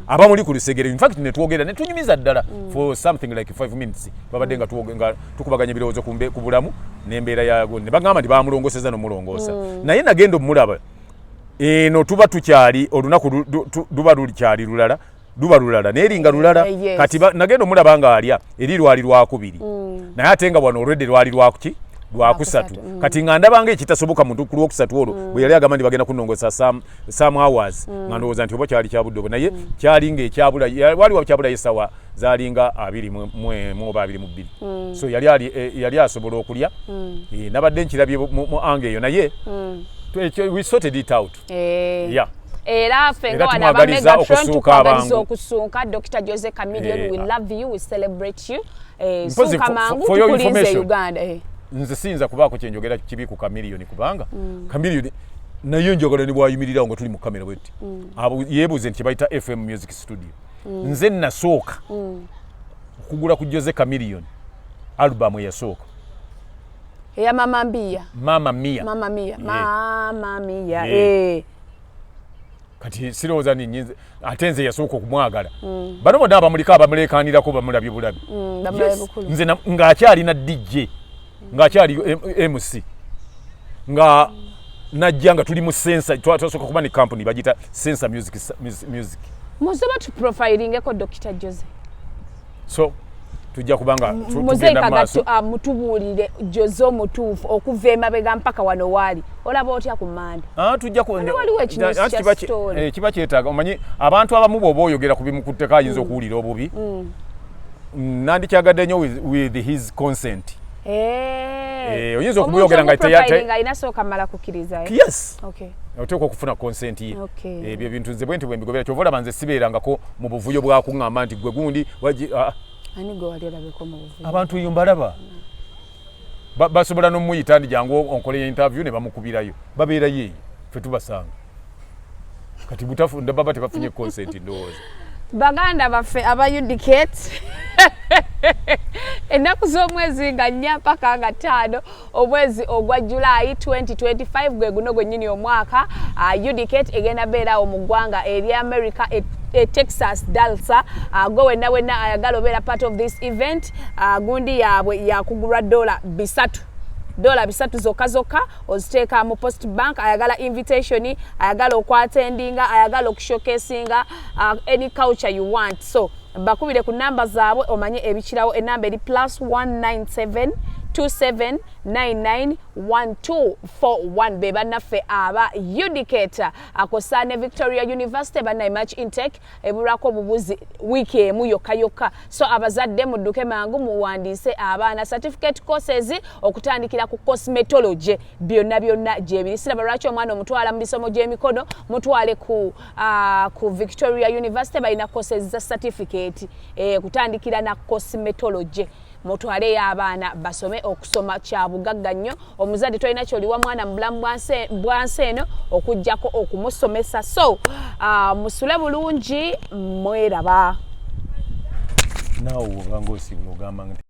abamuli ku lusegere. In fact, netwogera netunyumiza ddala for something like 5 minutes. Babadde nga nga tukubaganya ebirowoozo ku bulamu n'embeera yago, ne bagamba nti bamulongoseza nomulongoosa. Naye nagenda omulaba eno, tuba tukyali olunaku luba lukyali lulala, luba lulala naye eringa lulala. Yes. Kati nagenda omulaba ng'alya, eri lwali lwakubiri, naye ate nga wano olwedde lwali lwakuki? Lwakusatu. Lwakusatu. Kati nga ndabanga ekitasoboka muntu ku lwokusatu olwo bwe yali agamba nti bagenda kunongosa some hours, nga ndowooza nti oba kyali kyabudde obwo, naye kyali nga ekyabula waliwo kyabulayo essaawa zalinga 21 oba 22. So yali yali asobola okulya. Nabadde nkirabye mu ange eyo, naye we sorted it out. Yeah. Era ffe Era nga wano tumwagaliza aba Megatron okusuuka tukwagaliza abangu. okusuuka. Dr Jose Chameleone, we love you, we celebrate you. Mpozi Suuka mangu, for your tukulinze information, Uganda. Nze siyinza kubaako kyenjogera kibi ku Chameleone, kubanga Chameleone naye njagala ne bwayimirirawo nga tuli mu kamera bwetti. Abo yeebuuze nti kyebayita FM Music Studio. Nze nasooka okugula ku Jose Chameleone album eyasooka. Eya Mama Mia. Mama Mia. Mama Mia. Yeah. Mama Mia. Yeah. Kati sirowooza ninnyinza, ate nze yasooka okumwagala. Bano bonna abamuliko abamulekanirako bamulabye bulabi. Bamulabye Yes. bukulu. Nze ng'akyalina DJ, ng'akyali MC, nga najja nga tuli mu Sensa. Twasooka kuba ne company bagiyita Sensa Music, Music. Musoba tuprofilingeko Dr Jose. So tujja kubanga Muzeyi tugenda mu maaso. Kagato, mutubuulire Jose omutuufu okuva emabega mpaka wano waali, olaba otya ku mande? Ah, tujja ku Wano waliwo ekinyusi Anti kya story. Kiba kyetaaga, omanyi abantu abamu bw'oba oyogera ku bimukutteko ayinza okuwulira obubi. Nandikyagadde nnyo with his consent. Oyinza okumuyogera nga Omuntu alina sooka mala kukkiriza, eh? Yes. Oteekwa okufuna consent ye. Ebyo ebintu nze bwe nti bwe mbigobera. Kyova olaba nze sibeerangako mu buvuyo bwakuŋŋamba nti gwe gundi ah, Ani gwe wali olabeko mu buvuyo? Abantu eyo mbalaba. Basobola n'omuyita nti jangu onkole interview, ne bamukubirayo, babeerayo eyo, ffe tubasanga. Kati butafu baba tebafunye consent, ndowooza. Baganda baffe aba Udicate, ennaku z'omwezi nga 4 mpaka nga 5 omwezi ogwa Julayi 2025, gwe guno gwennyini omwaka, Udicate egenda beerawo mu ggwanga erya America, e Texas, Dallas. Gwe wenna wenna ayagala obeera part of this event, gundi yaabwe yakugulwa $300, $300 zokka zokka, oziteeka mu Post Bank. Ayagala invitation, ayagala okwattendinga, ayagala okushowcasinga any culture you want, so bakubire ku namba zaabwe omanye ebikirawo. Enamba eri +1 97 2799 1241. Be bannaffe aba Udicate akosa ne Victoria University. Bannaye, March intake ebulwako obubuzi wiiki emu yokka yokka, so abazadde mudduke mangu muwandiise abaana. Certificate courses okutandikira ku cosmetology, byonna byonna gyebiri. Siraba lwaki omwana omutwala mu misomo gy'emikono, mutwale ku Victoria University, balina courses za certificate kutandikira na cosmetology. Mutwaleyo abaana basome. Okusoma kya bugagga nnyo. Omuzadde tolina kyoliwa mwana mu bulamu bwansi eno okugjako okumusomesa. So musule bulungi, mweraba. Naawe obanga osiibula ogamba nti